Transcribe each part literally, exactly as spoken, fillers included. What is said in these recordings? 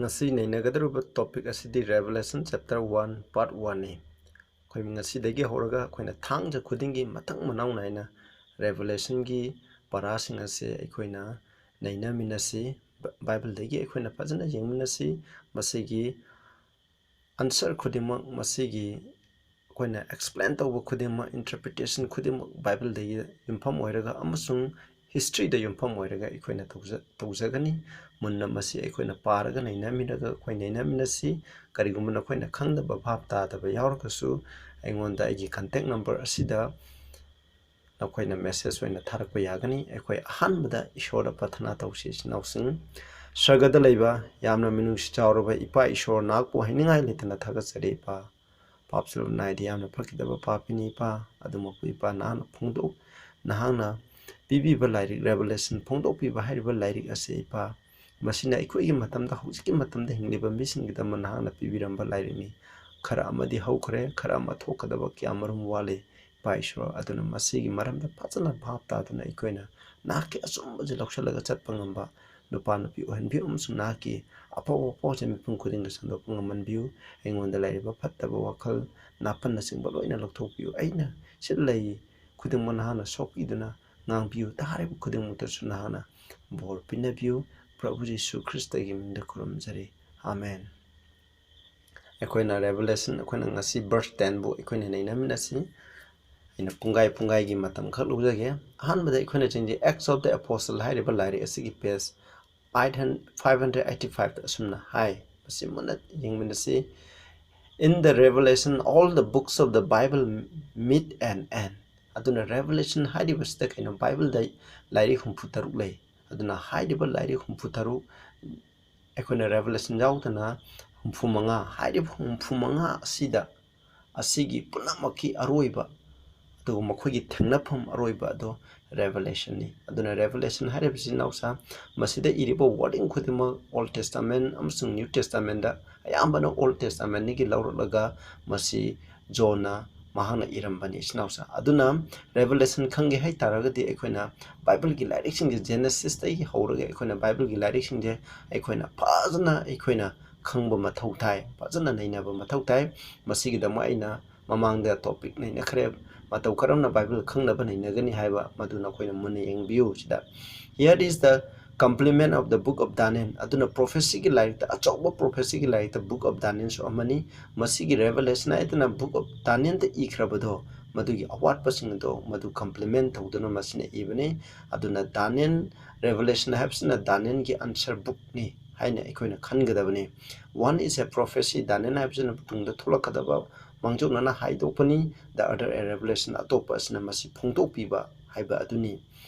ꯉꯁꯤ ꯅꯩꯅꯒꯗꯧꯔꯤꯕ topic ꯑꯁꯤꯗꯤ Revelation chapter one part one ꯅꯤ꯫ ꯑꯩꯈꯣꯏ ꯉꯁꯤꯗꯒꯤ ꯍꯧꯔꯒ ꯑꯩꯈꯣꯏꯅ ꯊꯥꯡꯖ ꯈꯨꯗꯤꯡꯒꯤ ꯃꯊꯪ ꯃꯅꯥꯎ ꯅꯥꯏꯅ Revelationꯒꯤ ꯄꯔꯥꯁꯤꯡ ꯑꯁꯤ ꯑꯩꯈꯣꯏꯅ ꯅꯩꯅꯃꯤꯟꯅꯁꯤ꯫ ꯕ-, Bibleꯗꯒꯤ ꯑꯩꯈꯣꯏꯅ ꯐꯖꯅ ꯌꯦꯡꯃꯤꯟꯅꯁꯤ꯫ ꯃꯁꯤꯒꯤ answer ꯈꯨꯗꯤꯡꯃꯛ, ꯃꯁꯤꯒꯤ ꯑꯩꯈꯣꯏꯅ explain ꯇꯧꯕ ꯈꯨꯗꯤꯡꯃꯛ, interpretation ꯈꯨꯗꯤꯡꯃꯛ Bibleꯗꯒꯤ ꯌꯨꯝꯐꯝ ꯑꯣꯏꯔꯒ ꯑꯃꯁꯨꯡ historyꯗ ꯌꯨꯝꯐꯝ ꯑꯣꯏꯔꯒ ꯑꯩꯈꯣꯏꯅ ꯇꯧꯖ-, ꯇꯧꯖꯒꯅꯤ꯫ ꯃꯨꯟꯅ ꯃꯁꯤ ꯑꯩꯈꯣꯏꯅ ꯄꯥꯔꯒ ꯅꯩꯅꯃꯤꯟꯅꯒ ꯑꯩꯈꯣꯏ ꯅꯩꯅꯃꯤꯟꯅꯁꯤ꯫ ꯀꯔꯤꯒꯨꯝꯕ ꯅꯈꯣꯏꯅ ꯈꯪꯗꯕ ꯚꯥꯞ ꯇꯥꯗꯕ ꯌꯥꯎꯔꯒꯁꯨ ꯑꯩꯉꯣꯟꯗ ꯑꯩꯒꯤ contact number ꯑꯁꯤꯗ ꯅꯈꯣꯏꯅ message ꯑꯣꯏꯅ ꯊꯥꯔꯛꯄ ꯌꯥꯒꯅꯤ꯫ ꯑꯩꯈꯣꯏ ꯑꯍꯥꯟꯕꯗ ꯏꯁꯣꯔꯗ ꯄ꯭ꯔꯊꯅꯥ ꯇꯧꯁꯤ, ꯏꯆꯤꯟ ꯏꯅꯥꯎꯁꯤꯡ꯫ ꯁꯔꯒꯗ ꯂꯩꯕ ꯌꯥꯝꯅ ꯃꯤꯅꯨꯡꯁꯤ ꯆꯥꯎꯔꯕ ꯏꯄꯥ ꯏꯁꯣꯔ, ꯅꯍꯥꯛꯄꯨ ꯍꯥꯏꯅꯤꯡꯉꯥꯏ ꯂꯩꯇꯅ ꯊꯥꯒꯠꯆꯔꯤ, ꯏꯄꯥ꯫ ꯄꯥꯞ ꯁꯔꯨꯛ ꯅꯥꯏꯗꯦ, ꯌꯥꯝꯅ ꯐꯈꯤꯗꯕ ꯄꯥꯄꯤꯅꯤ, ꯏꯄꯥ꯫ ꯑꯗꯨꯃꯛꯄꯨ, ꯏꯄꯥ, ꯅꯍꯥꯛꯅ ꯐꯣꯡꯗꯣꯛ-, ꯅꯍꯥꯛꯅ ꯄꯤꯕꯤꯕ ꯂꯥꯏꯔꯤꯛ, Revelation ꯐꯣꯡꯗꯣꯛꯄꯤꯕ ꯍꯥꯏꯔꯤꯕ ꯂꯥꯏꯔꯤꯛ ꯑꯁꯤ, ꯏꯄꯥ, ꯃꯁꯤꯅ ꯑꯩꯈꯣꯏꯒꯤ ꯃꯇꯝꯗ, ꯍꯧꯖꯤꯛꯀꯤ ꯃꯇꯝꯗ ꯍꯤꯡꯂꯤꯕ ꯃꯤꯁꯤꯡꯒꯤꯗꯃꯛ ꯅꯍꯥꯛꯅ ꯄꯤꯕꯤꯔꯝꯕ ꯂꯥꯏꯔꯤꯛꯅꯤ꯫ ꯈꯔ ꯑꯃꯗꯤ ꯍꯧꯈ꯭ꯔꯦ, ꯈꯔ ꯑꯃ ꯊꯣꯛꯀꯗꯕ ꯀꯌꯥ ꯃꯔꯨꯝ ꯋꯥꯠꯂꯤ, ꯏꯄꯥ ꯏꯁꯣꯔ꯫ ꯑꯗꯨꯅ ꯃꯁꯤꯒꯤ ꯃꯔꯝꯗ ꯐꯖꯅ ꯚꯥꯞ ꯇꯥꯗꯨꯅ ꯑꯩꯈꯣꯏꯅ ꯅꯍꯥꯛꯀꯤ ꯑꯆꯨꯝꯕꯁꯦ ꯂꯧꯁꯤꯜꯂꯒ ꯆꯠꯄ ꯉꯝꯕ ꯅꯨꯄꯥ ꯅꯨꯄꯤ ꯑꯣꯏꯍꯟꯕꯤꯌꯨ, ꯑꯃꯁꯨꯡ ꯅꯍꯥꯛꯀꯤ ꯑꯐꯕ ꯄꯥꯎꯁꯦ ꯃꯤꯄꯨꯝ ꯈꯨꯗꯤꯡꯗ ꯁꯟꯗꯣꯛꯄ ꯉꯝꯍꯟꯕꯤꯌꯨ꯫ ꯑꯩꯉꯣꯟꯗ ꯂꯩꯔꯤꯕ ꯐꯠꯇꯕ ꯋꯥꯈꯜ, ꯅꯥꯄꯟꯅꯆꯤꯡꯕ ꯂꯣꯏꯅ ꯂꯧꯊꯣꯛꯄꯤꯌꯨ꯫ ꯑꯩꯅ ꯁꯤꯗ ꯂꯩ ꯈꯨꯗꯤꯡꯃꯛ ꯅꯍꯥꯛꯅ ꯁꯣꯛꯄꯤꯗꯨꯅ ꯉꯥꯡꯕꯤꯌꯨ꯫ ꯇꯥꯔꯤꯕ ꯈꯨꯗꯤꯡꯃꯛꯇꯁꯨ ꯅꯍꯥꯛꯅ ꯕꯣꯔ ꯄꯤꯅꯕꯤꯌꯨ꯫ ꯄ꯭ꯔꯚꯨ ꯖꯤꯁꯨ ꯈ꯭ꯔꯤꯁꯇꯒꯤ ꯃꯤꯡꯗ ꯈꯨꯔꯨꯝꯖꯔꯤ꯫ ꯑꯥꯃꯦꯟ꯫ ꯑꯩꯈꯣꯏꯅ Revelation, ꯑꯩꯈꯣꯏꯅ ꯉꯁꯤ verse ten ꯕꯨ ꯑꯩꯈꯣꯏꯅ ꯅꯩꯅꯃꯤꯟꯅꯁꯤ꯫ ꯑꯩꯅ ꯄꯨꯡꯒꯥꯏ ꯄꯨꯡꯒꯥꯏꯒꯤ ꯃꯇꯝ ꯈꯛ ꯂꯧꯖꯒꯦ꯫ ꯑꯍꯥꯟꯕꯗ ꯑꯩꯈꯣꯏꯅ ꯆꯦꯟꯖꯩ, Acts of the Apostle ꯍꯥꯏꯔꯤꯕ ꯂꯥꯏꯔꯤꯛ ꯑꯁꯤꯒꯤ page eight hundred, five hundred eighty five ꯗ ꯑꯁꯨꯝꯅ ꯍꯥꯏ꯫ ꯃꯁꯤ ꯃꯨꯟꯅ ꯌꯦꯡꯃꯤꯟꯅꯁꯤ꯫ In the Revelation, all the books of the Bible meet an end. ꯑꯗꯨꯅ Revelation ꯍꯥꯏꯔꯤꯕꯁꯤꯗ ꯀꯩꯅꯣ? Bibleꯗ ꯂꯥꯏꯔꯤꯛ ꯍꯨꯝꯐꯨ ꯇꯔꯨꯛ ꯂꯩ꯫ ꯑꯗꯨꯅ ꯍꯥꯏꯔꯤꯕ ꯂꯥꯏꯔꯤꯛ ꯍꯨꯝꯐꯨ ꯇꯔꯨꯛ ꯑꯩꯈꯣꯏꯅ Revelation ꯌꯥꯎꯗꯅ ꯍꯨꯝꯐꯨ ꯃꯉꯥ, ꯍꯥꯏꯔꯤꯕ ꯍꯨꯝꯐꯨ ꯃꯉꯥ ꯑꯁꯤꯗ, ꯑꯁꯤꯒꯤ ꯄꯨꯝꯅꯃꯛꯀꯤ ꯑꯔꯣꯏꯕ, ꯑꯗꯨꯒ ꯃꯈꯣꯏꯒꯤ ꯊꯦꯡꯅꯐꯝ ꯑꯔꯣꯏꯕ ꯑꯗꯣ Revelation ꯅꯤ꯫ ꯑꯗꯨꯅ Revelation ꯍꯥꯏꯔꯤꯕꯁꯤ, ꯏꯅꯥꯎꯁꯥ, ꯃꯁꯤꯗ ꯏꯔꯤꯕ wording ꯈꯨꯗꯤꯡꯃꯛ Old Testament ꯑꯃꯁꯨꯡ New Testament ꯇ, ꯑꯌꯥꯝꯕꯅ Old Testament ꯇꯒꯤ ꯂꯧꯔꯛꯂꯒ ꯃꯁꯤ ꯖꯣꯟꯅ ꯃꯍꯥꯛꯅ ꯏꯔꯝꯕꯅꯤ, ꯏꯆꯤꯟ ꯏꯅꯥꯎꯁꯤꯡ꯫ ꯑꯗꯨꯅ Revelation ꯈꯪꯒꯦ ꯍꯥꯏ ꯇꯥꯔꯒꯗꯤ ꯑꯩꯈꯣꯏꯅ Bible ꯒꯤ ꯂꯥꯏꯔꯤꯛꯁꯤꯡꯁꯦ, Genesis ꯇꯒꯤ ꯍꯧꯔꯒ ꯑꯩꯈꯣꯏꯅ Bible ꯒꯤ ꯂꯥꯏꯔꯤꯛꯁꯤꯡꯁꯦ ꯑꯩꯈꯣꯏꯅ ꯐꯖꯅ ꯑꯩꯈꯣꯏꯅ ꯈꯪꯕ ꯃꯊꯧ ꯇꯥꯏ, ꯐꯖꯅ ꯅꯩꯅꯕ ꯃꯊꯧ ꯇꯥꯏ꯫ ꯃꯁꯤꯒꯤꯗꯃꯛ ꯑꯩꯅ ꯃꯃꯥꯡꯗ topic ꯅꯩꯅꯈ꯭ꯔꯦ, ꯃꯇꯧ ꯀꯔꯝꯅ Bible ꯈꯪꯅꯕ ꯅꯩꯅꯒꯅꯤ ꯍꯥꯏꯕ, ꯃꯗꯨ ꯅꯈꯣꯏꯅ ꯃꯨꯟꯅ ꯌꯦꯡꯕꯤꯌꯨ꯫ ꯁꯤꯗ, "Here is the complement of the book of Daniel." ꯑꯗꯨꯅ prophecy ꯒꯤ ꯂꯥꯏꯔꯤꯛꯇ, ꯑꯆꯧꯕ prophecy ꯒꯤ ꯂꯥꯏꯔꯤꯛꯇ book of Daniel ꯁꯨ ꯑꯃꯅꯤ꯫ ꯃꯁꯤꯒꯤ Revelation ꯍꯥꯏꯗꯅ book of Daniel ꯗ ꯏꯈ꯭ꯔꯕꯗꯣ, ꯃꯗꯨꯒꯤ ꯑꯋꯥꯠꯄꯁꯤꯡ ꯑꯗꯣ ꯃꯗꯨ complement ꯇꯧꯗꯨꯅ ꯃꯁꯤꯅ ꯏꯕꯅꯤ꯫ ꯑꯗꯨꯅ Daniel, Revelation ꯍꯥꯏꯕꯁꯤꯅ Daniel ꯒꯤ answer book ꯅꯤ ꯍꯥꯏꯅ ꯑꯩꯈꯣꯏꯅ ꯈꯟꯒꯗꯕꯅꯤ꯫ One is a prophecy, Daniel ꯍꯥꯏꯕꯁꯤꯅ ꯇꯨꯡꯗ ꯊꯣꯛꯂꯛꯀꯗꯕ ꯃꯥꯡꯖꯧꯅꯅ ꯍꯥꯏꯗꯣꯛꯄꯅꯤ꯫ The other a revelation, ꯑꯇꯣꯞꯄ ꯑꯁꯤꯅ ꯃꯁꯤ ꯐꯣꯡꯗꯣꯛꯄꯤꯕ ꯍꯥꯏꯕ ꯑꯗꯨꯅꯤ꯫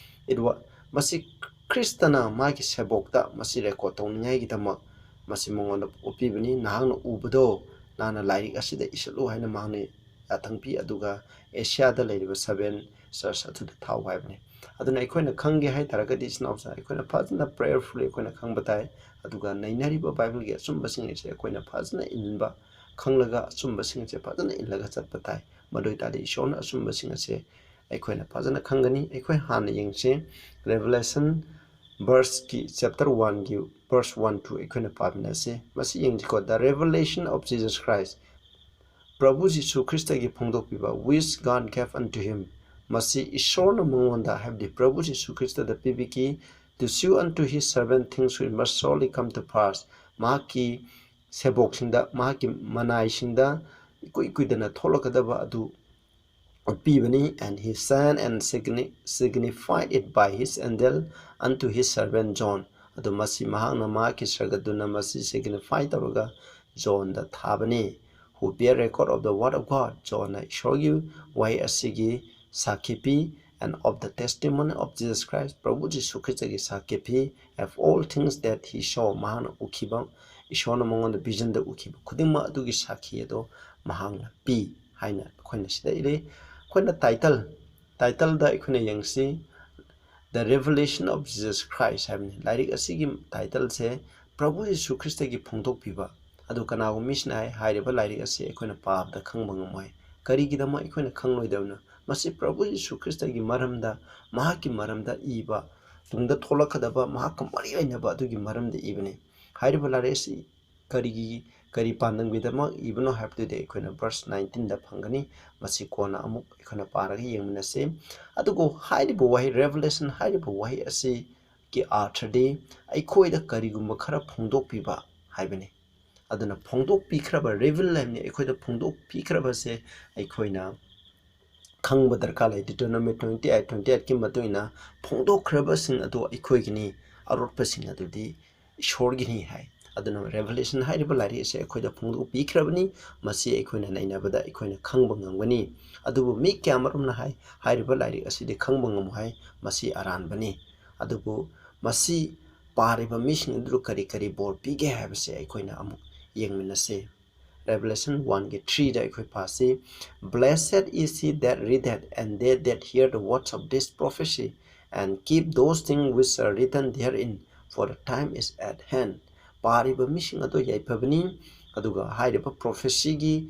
It wa-, ꯃꯁꯤ ꯈ꯭ꯔꯤꯁꯇꯅ ꯃꯥꯒꯤ ꯁꯦꯕꯣꯛꯇ ꯃꯁꯤ record ꯇꯧꯅꯤꯡꯉꯥꯏꯒꯤꯗꯃꯛ ꯃꯁꯤ ꯃꯉꯣꯟꯗ ꯎꯠꯄꯤꯕꯅꯤ꯫ "ꯅꯍꯥꯛꯅ ꯎꯕꯗꯣ ꯅꯍꯥꯛꯅ ꯂꯥꯏꯔꯤꯛ ꯑꯁꯤꯗ ꯏꯁꯤꯜꯂꯨ" ꯍꯥꯏꯅ ꯃꯍꯥꯛꯅ ꯌꯥꯊꯪ ꯄꯤ꯫ ꯑꯗꯨꯒ ꯑꯦꯁꯤꯌꯥꯗ ꯂꯩꯔꯤꯕ seven church ꯑꯗꯨꯗ ꯊꯥꯎ ꯍꯥꯏꯕꯅꯤ꯫ ꯑꯗꯨꯅ ꯑꯩꯈꯣꯏꯅ ꯈꯪꯒꯦ ꯍꯥꯏ ꯇꯥꯔꯒꯗꯤ, ꯏꯆꯤꯟ ꯏꯅꯥꯎꯁꯤꯡ, ꯑꯩꯈꯣꯏꯅ ꯐꯖꯅ prayerfully ꯑꯩꯈꯣꯏꯅ ꯈꯪꯕ ꯇꯥꯏ꯫ ꯑꯗꯨꯒ ꯅꯩꯅꯔꯤꯕ Bible ꯒꯤ ꯑꯆꯨꯝꯕꯁꯤꯡ ꯑꯁꯦ ꯑꯩꯈꯣꯏꯅ ꯐꯖꯅ ꯏꯟꯕ, ꯈꯪꯂꯒ ꯑꯆꯨꯝꯕꯁꯤꯡ ꯑꯁꯦ ꯐꯖꯅ ꯏꯜꯂꯒ ꯆꯠꯄ ꯇꯥꯏ꯫ ꯃꯗꯨ ꯑꯣꯏ ꯇꯥꯔꯗꯤ ꯏꯁꯣꯔꯅ ꯑꯆꯨꯝꯕꯁꯤꯡ ꯑꯁꯦ ꯑꯩꯈꯣꯏꯅ ꯐꯖꯅ ꯈꯪꯒꯅꯤ꯫ ꯑꯩꯈꯣꯏ ꯍꯥꯟꯅ ꯌꯦꯡꯁꯤ, Revelation verse ꯀꯤ, chapter one ꯒꯤ verse one to ꯑꯩꯈꯣꯏꯅ ꯄꯥꯃꯤꯟꯅꯁꯤ꯫ ꯃꯁꯤ ꯌꯦꯡꯁꯤꯀꯣ, "The revelation of Jesus Christ." ꯄ꯭ꯔꯚꯨ Jesus ꯈ꯭ꯔꯤꯁꯇꯒꯤ ꯐꯣꯡꯗꯣꯛꯄꯤꯕ, "Which God gave unto him." ꯃꯁꯤ ꯏꯁꯣꯔꯅ ꯃꯉꯣꯟꯗ, ꯍꯥꯏꯕꯗꯤ ꯄ꯭ꯔꯚꯨ ꯖꯤꯁꯨ ꯈ꯭ꯔꯤꯁꯇꯗ ꯄꯤꯕꯤꯈꯤ, "To shew unto his servant things which must surely come to pass." ꯃꯍꯥꯛꯀꯤ ꯁꯦꯕꯣꯛꯁꯤꯡꯗ, ꯃꯍꯥꯛꯀꯤ ꯃꯅꯥꯏꯁꯤꯡꯗ ꯏꯀꯨꯏ ꯀꯨꯏꯗꯅ ꯊꯣꯛꯂꯛꯀꯗꯕ ꯑꯗꯨ ꯎꯠꯄꯤꯕꯅꯤ꯫ "And he sent and signi-, signified it by his angel unto his servant John." ꯑꯗꯨ ꯃꯁꯤ ꯃꯍꯥꯛꯅ ꯃꯍꯥꯛꯀꯤ ꯁꯔꯒꯗꯨꯅ ꯃꯁꯤ signify ꯇꯧꯔꯒ ꯖꯣꯟꯗ ꯊꯥꯕꯅꯤ꯫ "Who bear record of the word of God." ꯖꯣꯟꯅ ꯏꯁꯣꯔꯒꯤ ꯋꯥꯍꯩ ꯑꯁꯤꯒꯤ ꯁꯥꯈꯤ ꯄꯤ, "and of the testimony of Jesus Christ." ꯄ꯭ꯔꯚꯨ ꯖꯤꯁꯨ ꯈ꯭ꯔꯤꯁꯇꯒꯤ ꯁꯥꯈꯤ ꯄꯤ, "of all things that he saw." ꯃꯍꯥꯛꯅ ꯎꯈꯤꯕ, ꯏꯁꯣꯔꯅ ꯃꯉꯣꯟꯗ vision ꯗ ꯎꯈꯤꯕ ꯈꯨꯗꯤꯡꯃꯛ ꯑꯗꯨꯒꯤ ꯁꯥꯈꯤ ꯑꯗꯣ ꯃꯍꯥꯛꯅ ꯄꯤ ꯍꯥꯏꯅ ꯑꯩꯈꯣꯏꯅ ꯁꯤꯗ ꯏꯔꯤ꯫ ꯑꯩꯈꯣꯏꯅ title, title ꯗ ꯑꯩꯈꯣꯏꯅ ꯌꯦꯡꯁꯤ, "The Revelation of Jesus Christ" ꯍꯥꯏꯕꯅꯤ꯫ ꯂꯥꯏꯔꯤꯛ ꯑꯁꯤꯒꯤ title ꯁꯦ "ꯄ꯭ꯔꯚꯨ ꯌꯤꯁꯨ ꯈ꯭ꯔꯤꯁꯇꯒꯤ ꯐꯣꯡꯗꯣꯛꯄꯤꯕ"꯫ ꯑꯗꯨ ꯀꯅꯥꯒꯨꯝꯕ ꯃꯤꯁꯤꯅ ꯍꯥꯏ, ꯍꯥꯏꯔꯤꯕ ꯂꯥꯏꯔꯤꯛ ꯑꯁꯤ ꯑꯩꯈꯣꯏꯅ ꯄꯥꯕꯗ ꯈꯪꯕ ꯉꯝꯃꯣꯏ꯫ ꯀꯔꯤꯒꯤꯗꯃꯛ ꯑꯩꯈꯣꯏꯅ ꯈꯪꯂꯣꯏꯗꯕꯅꯣ? ꯃꯁꯤ ꯄ꯭ꯔꯚꯨ ꯌꯤꯁꯨ ꯈ꯭ꯔꯤꯁꯇꯒꯤ ꯃꯔꯝꯗ, ꯃꯍꯥꯛꯀꯤ ꯃꯔꯝꯗ ꯏꯕ, ꯇꯨꯡꯗ ꯊꯣꯛꯂꯛꯀꯗꯕ ꯃꯍꯥꯛꯀ ꯃꯔꯤ ꯂꯩꯅꯕ ꯑꯗꯨꯒꯤ ꯃꯔꯝꯗ ꯏꯕꯅꯤ꯫ ꯍꯥꯏꯔꯤꯕ ꯂꯥꯏꯔꯤꯛ ꯑꯁꯤ ꯀꯔꯤꯒꯤ, ꯀꯔꯤ ꯄꯥꯟꯗꯝꯒꯤꯗꯃꯛ ꯏꯕꯅꯣ ꯍꯥꯏꯕꯗꯨꯗꯤ ꯑꯩꯈꯣꯏꯅ verse nineteenꯗ ꯐꯪꯒꯅꯤ꯫ ꯃꯁꯤ ꯀꯣꯟꯅ ꯑꯃꯨꯛ ꯑꯩꯈꯣꯏꯅ ꯄꯥꯔꯒ ꯌꯦꯡꯃꯤꯟꯅꯁꯤ꯫ ꯑꯗꯨꯕꯨ ꯍꯥꯏꯔꯤꯕ ꯋꯥꯍꯩ revelation ꯍꯥꯏꯔꯤꯕ ꯋꯥꯍꯩ ꯑꯁꯤꯒꯤ ꯑꯥꯔꯊꯗꯤ ꯑꯩꯈꯣꯏꯗ ꯀꯔꯤꯒꯨꯝꯕ ꯈꯔ ꯐꯣꯡꯗꯣꯛꯄꯤꯕ ꯍꯥꯏꯕꯅꯤ꯫ ꯑꯗꯨꯅ ꯐꯣꯡꯗꯣꯛꯄꯤꯈ꯭ꯔꯕ, reveal ꯍꯥꯏꯕꯅꯤ, ꯑꯩꯈꯣꯏꯗ ꯐꯣꯡꯗꯣꯛꯄꯤꯈ꯭ꯔꯕꯁꯦ ꯑꯩꯈꯣꯏꯅ ꯈꯪꯕ ꯗꯔꯀꯥꯔ ꯂꯩ꯫ Deuteronomy twenty eight twenty eightꯀꯤ ꯃꯇꯨꯡ ꯏꯟꯅ ꯐꯣꯡꯗꯣꯛꯈ꯭ꯔꯕꯁꯤꯡ ꯑꯗꯨ ꯑꯩꯈꯣꯏꯒꯤꯅꯤ, ꯑꯔꯣꯠꯄꯁꯤꯡ ꯑꯗꯨꯗꯤ ꯏꯁꯣꯔꯒꯤꯅꯤ ꯍꯥꯏ꯫ ꯑꯗꯨꯅ revelation ꯍꯥꯏꯔꯤꯕ ꯂꯥꯏꯔꯤꯛ ꯑꯁꯤ ꯑꯩꯈꯣꯏꯗ ꯐꯣꯡꯗꯣꯛꯄꯤꯈ꯭ꯔꯕꯅꯤ꯫ ꯃꯁꯤ ꯑꯩꯈꯣꯏꯅ ꯅꯩꯅꯕꯗ ꯑꯩꯈꯣꯏꯅ ꯈꯪꯕ ꯉꯝꯒꯅꯤ꯫ ꯑꯗꯨꯕꯨ ꯃꯤ ꯀꯌꯥꯃꯔꯨꯝꯅ ꯍꯥꯏ, ꯍꯥꯏꯔꯤꯕ ꯂꯥꯏꯔꯤꯛ ꯑꯁꯤꯗꯤ ꯈꯪꯕ ꯉꯝꯃꯣ ꯍꯥꯏ, ꯃꯁꯤ ꯑꯔꯥꯟꯕꯅꯤ꯫ ꯑꯗꯨꯕꯨ ꯃꯁꯤ ꯄꯥꯔꯤꯕ ꯃꯤꯁꯤꯡ ꯑꯗꯨ ꯀꯔꯤ ꯀꯔꯤ ꯕꯣꯔ ꯄꯤꯒꯦ ꯍꯥꯏꯕꯁꯦ ꯑꯩꯈꯣꯏꯅ ꯑꯃꯨꯛ ꯌꯦꯡꯃꯤꯟꯅꯁꯤ꯫ Revelation oneꯒꯤ threeꯗ ꯑꯩꯈꯣꯏ ꯄꯥꯁꯤ, "Blessed is he that readeth, and they that hear the words of this prophecy, and keep those things which are written therein, for the time is at hand." ꯄꯥꯔꯤꯕ ꯃꯤꯁꯤꯡ ꯑꯗꯨ ꯌꯥꯏꯐꯕꯅꯤ, ꯑꯗꯨꯒ ꯍꯥꯏꯔꯤꯕ prophecyꯒꯤ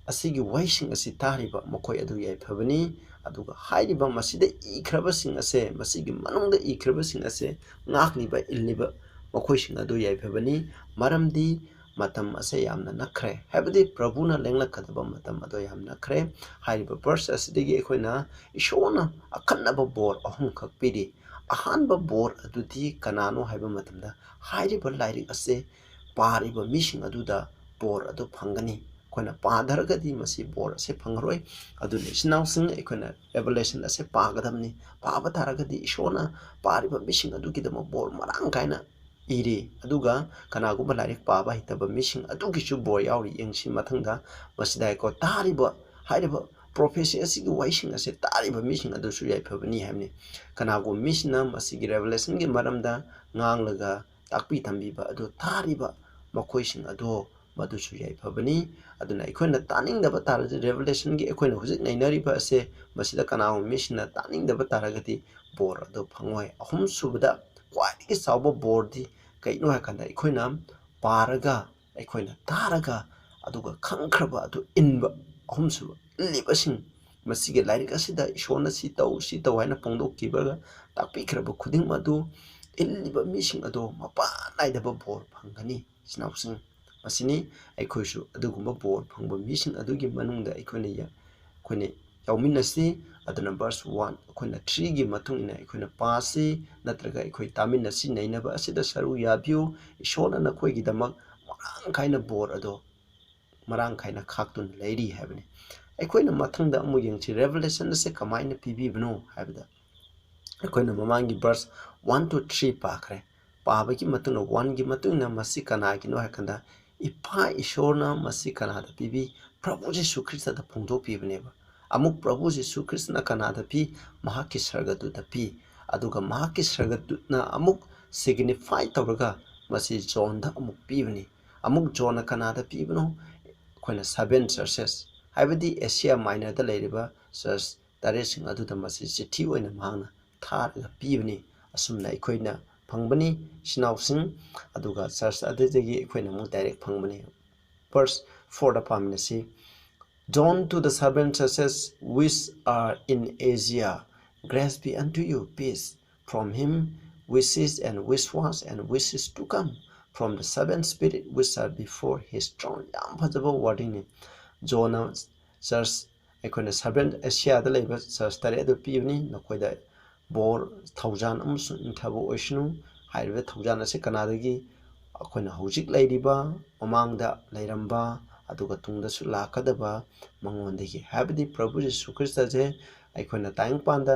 ꯑꯁꯤꯒꯤ ꯋꯥꯍꯩꯁꯤꯡ ꯑꯁꯤ ꯇꯥꯔꯤꯕ ꯃꯈꯣꯏ ꯑꯗꯨ ꯌꯥꯏꯐꯕꯅꯤ꯫ ꯑꯗꯨꯒ ꯍꯥꯏꯔꯤꯕ ꯃꯁꯤꯗ ꯏꯈ꯭ꯔꯕꯁꯤꯡ ꯑꯁꯦ, ꯃꯁꯤꯒꯤ ꯃꯅꯨꯡꯗ ꯏꯈ꯭ꯔꯕꯁꯤꯡ ꯑꯁꯦ ꯉꯥꯛꯂꯤꯕ, ꯏꯜꯂꯤꯕ ꯃꯈꯣꯏꯁꯤꯡ ꯑꯗꯨ ꯌꯥꯏꯐꯕꯅꯤ꯫ ꯃꯔꯝꯗꯤ ꯃꯇꯝ ꯑꯁꯦ ꯌꯥꯝꯅ ꯅꯛꯈ꯭ꯔꯦ, ꯍꯥꯏꯕꯗꯤ ꯄ꯭ꯔꯚꯨꯅ ꯂꯦꯡꯂꯛꯀꯗꯕ ꯃꯇꯝ ꯑꯗꯣ ꯌꯥꯝ ꯅꯛꯈ꯭ꯔꯦ꯫ ꯍꯥꯏꯔꯤꯕ verse ꯑꯁꯤꯗꯒꯤ ꯑꯩꯈꯣꯏꯅ ꯏꯁꯣꯔꯅ ꯑꯈꯟꯅꯕ ꯕꯣꯔ ꯑꯍꯨꯝꯈꯛ ꯄꯤꯔꯤ꯫ ꯑꯍꯥꯟꯕ ꯕꯣꯔ ꯑꯗꯨꯗꯤ ꯀꯅꯥꯅꯣ ꯍꯥꯏꯕ ꯃꯇꯝꯗ, ꯍꯥꯏꯔꯤꯕ ꯂꯥꯏꯔꯤꯛ ꯑꯁꯦ ꯄꯥꯔꯤꯕ ꯃꯤꯁꯤꯡ ꯑꯗꯨꯗ ꯕꯣꯔ ꯑꯗꯨ ꯐꯪꯒꯅꯤ꯫ ꯑꯩꯈꯣꯏꯅ ꯄꯥꯗ꯭ꯔꯒꯗꯤ ꯃꯁꯤ ꯕꯣꯔ ꯑꯁꯦ ꯐꯪꯉꯔꯣꯏ꯫ ꯑꯗꯨꯅ ꯏꯆꯤꯟ ꯏꯅꯥꯎꯁꯤꯡ, ꯑꯩꯈꯣꯏꯅ Revelation ꯑꯁꯦ ꯄꯥꯒꯗꯕꯅꯤ꯫ ꯄꯥꯕ ꯇꯥꯔꯒꯗꯤ ꯏꯁꯣꯔꯅ ꯄꯥꯔꯤꯕ ꯃꯤꯁꯤꯡ ꯑꯗꯨꯒꯤꯗꯃꯛ ꯕꯣꯔ ꯃꯔꯥꯡ ꯀꯥꯏꯅ ꯏꯔꯤ꯫ ꯑꯗꯨꯒ ꯀꯅꯥꯒꯨꯝꯕ ꯂꯥꯏꯔꯤꯛ ꯄꯥꯕ ꯍꯩꯇꯕ ꯃꯤꯁꯤꯡ ꯑꯗꯨꯒꯤꯁꯨ ꯕꯣꯔ ꯌꯥꯎꯔꯤ꯫ ꯌꯦꯡꯁꯤ ꯃꯊꯪꯗ꯫ ꯃꯁꯤꯗ ꯑꯩꯈꯣꯏ ꯇꯥꯔꯤꯕ, ꯍꯥꯏꯔꯤꯕ prophecy ꯑꯁꯤꯒꯤ ꯋꯥꯍꯩꯁꯤꯡ ꯑꯁꯦ ꯇꯥꯔꯤꯕ ꯃꯤꯁꯤꯡ ꯑꯗꯨꯁꯨ ꯌꯥꯏꯐꯕꯅꯤ ꯍꯥꯏꯕꯅꯤ꯫ ꯀꯅꯥꯒꯨꯝꯕ ꯃꯤꯁꯤꯅ ꯃꯁꯤꯒꯤ Revelationꯒꯤ ꯃꯔꯝꯗ ꯉꯥꯡꯂꯒ ꯇꯥꯛꯄꯤ ꯇꯝꯕꯤꯕ ꯑꯗꯨ ꯇꯥꯔꯤꯕ ꯃꯈꯣꯏꯁꯤꯡ ꯑꯗꯣ ꯃꯗꯨꯁꯨ ꯌꯥꯏꯐꯕꯅꯤ꯫ ꯑꯗꯨꯅ ꯑꯩꯈꯣꯏꯅ ꯇꯥꯅꯤꯡꯗꯕ ꯇꯥꯔꯗꯤ, Revelationꯒꯤ ꯑꯩꯈꯣꯏꯅ ꯍꯧꯖꯤꯛ ꯅꯩꯅꯔꯤꯕ ꯑꯁꯦ, ꯃꯁꯤꯗ ꯀꯅꯥꯒꯨꯝꯕ ꯃꯤꯁꯤꯡꯅ ꯇꯥꯅꯤꯡꯗꯕ ꯇꯥꯔꯒꯗꯤ ꯕꯣꯔ ꯑꯗꯨ ꯐꯪꯉꯣꯏ꯫ ꯑꯍꯨꯝꯁꯨꯕꯗ ꯈ꯭ꯋꯥꯏꯗꯒꯤ ꯆꯥꯎꯕ ꯕꯣꯔꯗꯤ ꯀꯩꯅꯣ ꯍꯥꯏꯀꯥꯟꯗ, ꯑꯩꯈꯣꯏꯅ ꯄꯥꯔꯒ, ꯑꯩꯈꯣꯏꯅ ꯇꯥꯔꯒ, ꯑꯗꯨꯒ ꯈꯪꯈ꯭ꯔꯕ ꯑꯗꯨ ꯏꯟꯕ, ꯑꯍꯨꯝꯁꯨꯕ꯫ ꯏꯜꯂꯤꯕꯁꯤꯡ, ꯃꯁꯤꯒꯤ ꯂꯥꯏꯔꯤꯛ ꯑꯁꯤꯗ ꯏꯁꯣꯔꯅ ꯁꯤ ꯇꯧ, ꯁꯤ ꯇꯧ ꯍꯥꯏꯅ ꯐꯣꯡꯗꯣꯛꯈꯤꯕꯒ ꯇꯥꯛꯄꯤꯈ꯭ꯔꯕ ꯈꯨꯗꯤꯡꯃꯛ ꯑꯗꯨ ꯏꯜꯂꯤꯕ ꯃꯤꯁꯤꯡ ꯑꯗꯣ ꯃꯄꯥꯟ ꯅꯥꯏꯗꯕ ꯕꯣꯔ ꯐꯪꯒꯅꯤ꯫ ꯏꯆꯤꯟ ꯏꯅꯥꯎꯁꯤꯡ, ꯃꯁꯤꯅꯤ ꯑꯩꯈꯣꯏꯁꯨ ꯑꯗꯨꯒꯨꯝꯕ ꯕꯣꯔ ꯐꯪꯕ ꯃꯤꯁꯤꯡ ꯑꯗꯨꯒꯤ ꯃꯅꯨꯡꯗ ꯑꯩꯈꯣꯏꯅ ꯌꯥ-, ꯑꯩꯈꯣꯏꯅ ꯌꯥꯎꯃꯤꯟꯅꯁꯤ꯫ ꯑꯗꯨꯅ verse one, ꯑꯩꯈꯣꯏꯅ threeꯒꯤ ꯃꯇꯨꯡ ꯏꯟꯅ ꯑꯩꯈꯣꯏꯅ ꯄꯥꯁꯤ, ꯅꯠꯇ꯭ꯔꯒ ꯑꯩꯈꯣꯏ ꯇꯥꯃꯤꯟꯅꯁꯤ꯫ ꯅꯩꯅꯕ ꯑꯁꯤꯗ ꯁꯔꯨꯛ ꯌꯥꯕꯤꯌꯨ꯫ ꯏꯁꯣꯔꯅ ꯅꯈꯣꯏꯒꯤꯗꯃꯛ ꯃꯔꯥꯡ ꯀꯥꯏꯅ ꯕꯣꯔ ꯑꯗꯣ ꯃꯔꯥꯡ ꯀꯥꯏꯅ ꯈꯥꯛꯇꯨꯅ ꯂꯩꯔꯤ ꯍꯥꯏꯕꯅꯤ꯫ ꯑꯩꯈꯣꯏꯅ ꯃꯊꯪꯗ ꯑꯃꯨꯛ ꯌꯦꯡꯁꯤ, Revelation ꯑꯁꯦ ꯀꯃꯥꯏꯅ ꯄꯤꯕꯤꯕꯅꯣ ꯍꯥꯏꯕꯗ, ꯑꯩꯈꯣꯏꯅ ꯃꯃꯥꯡꯒꯤ verse one to three ꯄꯥꯈ꯭ꯔꯦ꯫ ꯄꯥꯕꯒꯤ ꯃꯇꯨꯡꯗ, oneꯒꯤ ꯃꯇꯨꯡ ꯏꯟꯅ ꯃꯁꯤ ꯀꯅꯥꯒꯤꯅꯣ ꯍꯥꯏ ꯀꯥꯟꯗ, ꯏꯄꯥ ꯏꯁꯣꯔꯅ ꯃꯁꯤ ꯀꯅꯥꯗ ꯄꯤꯕꯤ? ꯄ꯭ꯔꯚꯨ ꯖꯤꯁꯨ ꯈ꯭ꯔꯤꯁꯇꯗ ꯐꯣꯡꯗꯣꯛꯄꯤꯕꯅꯦꯕ꯫ ꯑꯃꯨꯛ ꯄ꯭ꯔꯚꯨ ꯖꯤꯁꯨ ꯈ꯭ꯔꯤꯁꯇꯅ ꯀꯅꯥꯗ ꯄꯤ? ꯃꯍꯥꯛꯀꯤ ꯁꯔꯒꯗꯨꯇ ꯄꯤ꯫ ꯑꯗꯨꯒ ꯃꯍꯥꯛꯀꯤ ꯁꯔꯒꯗꯨꯠꯅ ꯑꯃꯨꯛ signify ꯇꯧꯔꯒ ꯃꯁꯤ ꯖꯣꯟꯗ ꯑꯃꯨꯛ ꯄꯤꯕꯅꯤ꯫ ꯑꯃꯨꯛ ꯖꯣꯟꯅ ꯀꯅꯥꯗ ꯄꯤꯕꯅꯣ? ꯑꯩꯈꯣꯏꯅ seven churches, ꯍꯥꯏꯕꯗꯤ Asia Minorꯗ ꯂꯩꯔꯤꯕ church ꯇꯔꯦꯠꯁꯤꯡ ꯑꯗꯨꯗ ꯃꯁꯤ ꯆꯤꯊꯤ ꯑꯣꯏꯅ ꯃꯍꯥꯛꯅ ꯊꯥꯔꯒ ꯄꯤꯕꯅꯤ꯫ ꯑꯁꯨꯝꯅ ꯑꯩꯈꯣꯏꯅ ꯐꯪꯕꯅꯤ, ꯏꯆꯤꯟ ꯏꯅꯥꯎꯁꯤꯡ꯫ ꯑꯗꯨꯒ verse ꯑꯗꯨꯗꯒꯤ ꯑꯩꯈꯣꯏꯅ ꯑꯃꯨꯛ direct ꯐꯪꯕꯅꯤ꯫ Verse fourꯗ ꯄꯥꯃꯤꯟꯅꯁꯤ꯫ John to the seven churches which are in Asia, grace be unto you, peace from him which is and which was and which is to come, from the seven spirit which are before his throne. ꯌꯥꯝ ꯐꯖꯕ wordingꯅꯤ꯫ ꯖꯣꯟꯅ church, ꯑꯩꯈꯣꯏꯅ seven Asiaꯗ ꯂꯩꯕ church ꯇꯔꯦꯠ ꯑꯗꯨ ꯄꯤꯕꯅꯤ꯫ ꯅꯈꯣꯏꯗ ꯕꯣꯔ, ꯊꯧꯖꯥꯟ ꯑꯃꯁꯨꯡ ꯏꯪꯊꯕ ꯑꯣꯏꯁꯅꯨ꯫ ꯍꯥꯏꯔꯤꯕ ꯊꯧꯖꯥꯟ ꯑꯁꯤ ꯀꯅꯥꯗꯒꯤ? ꯑꯩꯈꯣꯏꯅ ꯍꯧꯖꯤꯛ ꯂꯩꯔꯤꯕ, ꯃꯃꯥꯡꯗ ꯂꯩꯔꯝꯕ, ꯑꯗꯨꯒ ꯇꯨꯡꯗꯁꯨ ꯂꯥꯛꯀꯗꯕ ꯃꯉꯣꯟꯗꯒꯤ, ꯍꯥꯏꯕꯗꯤ ꯄ꯭ꯔꯚꯨ ꯖꯤꯁꯨ ꯈ꯭ꯔꯤꯁꯇꯁꯦ ꯑꯩꯈꯣꯏꯅ ꯇꯥꯏꯕꯪꯄꯥꯟꯗ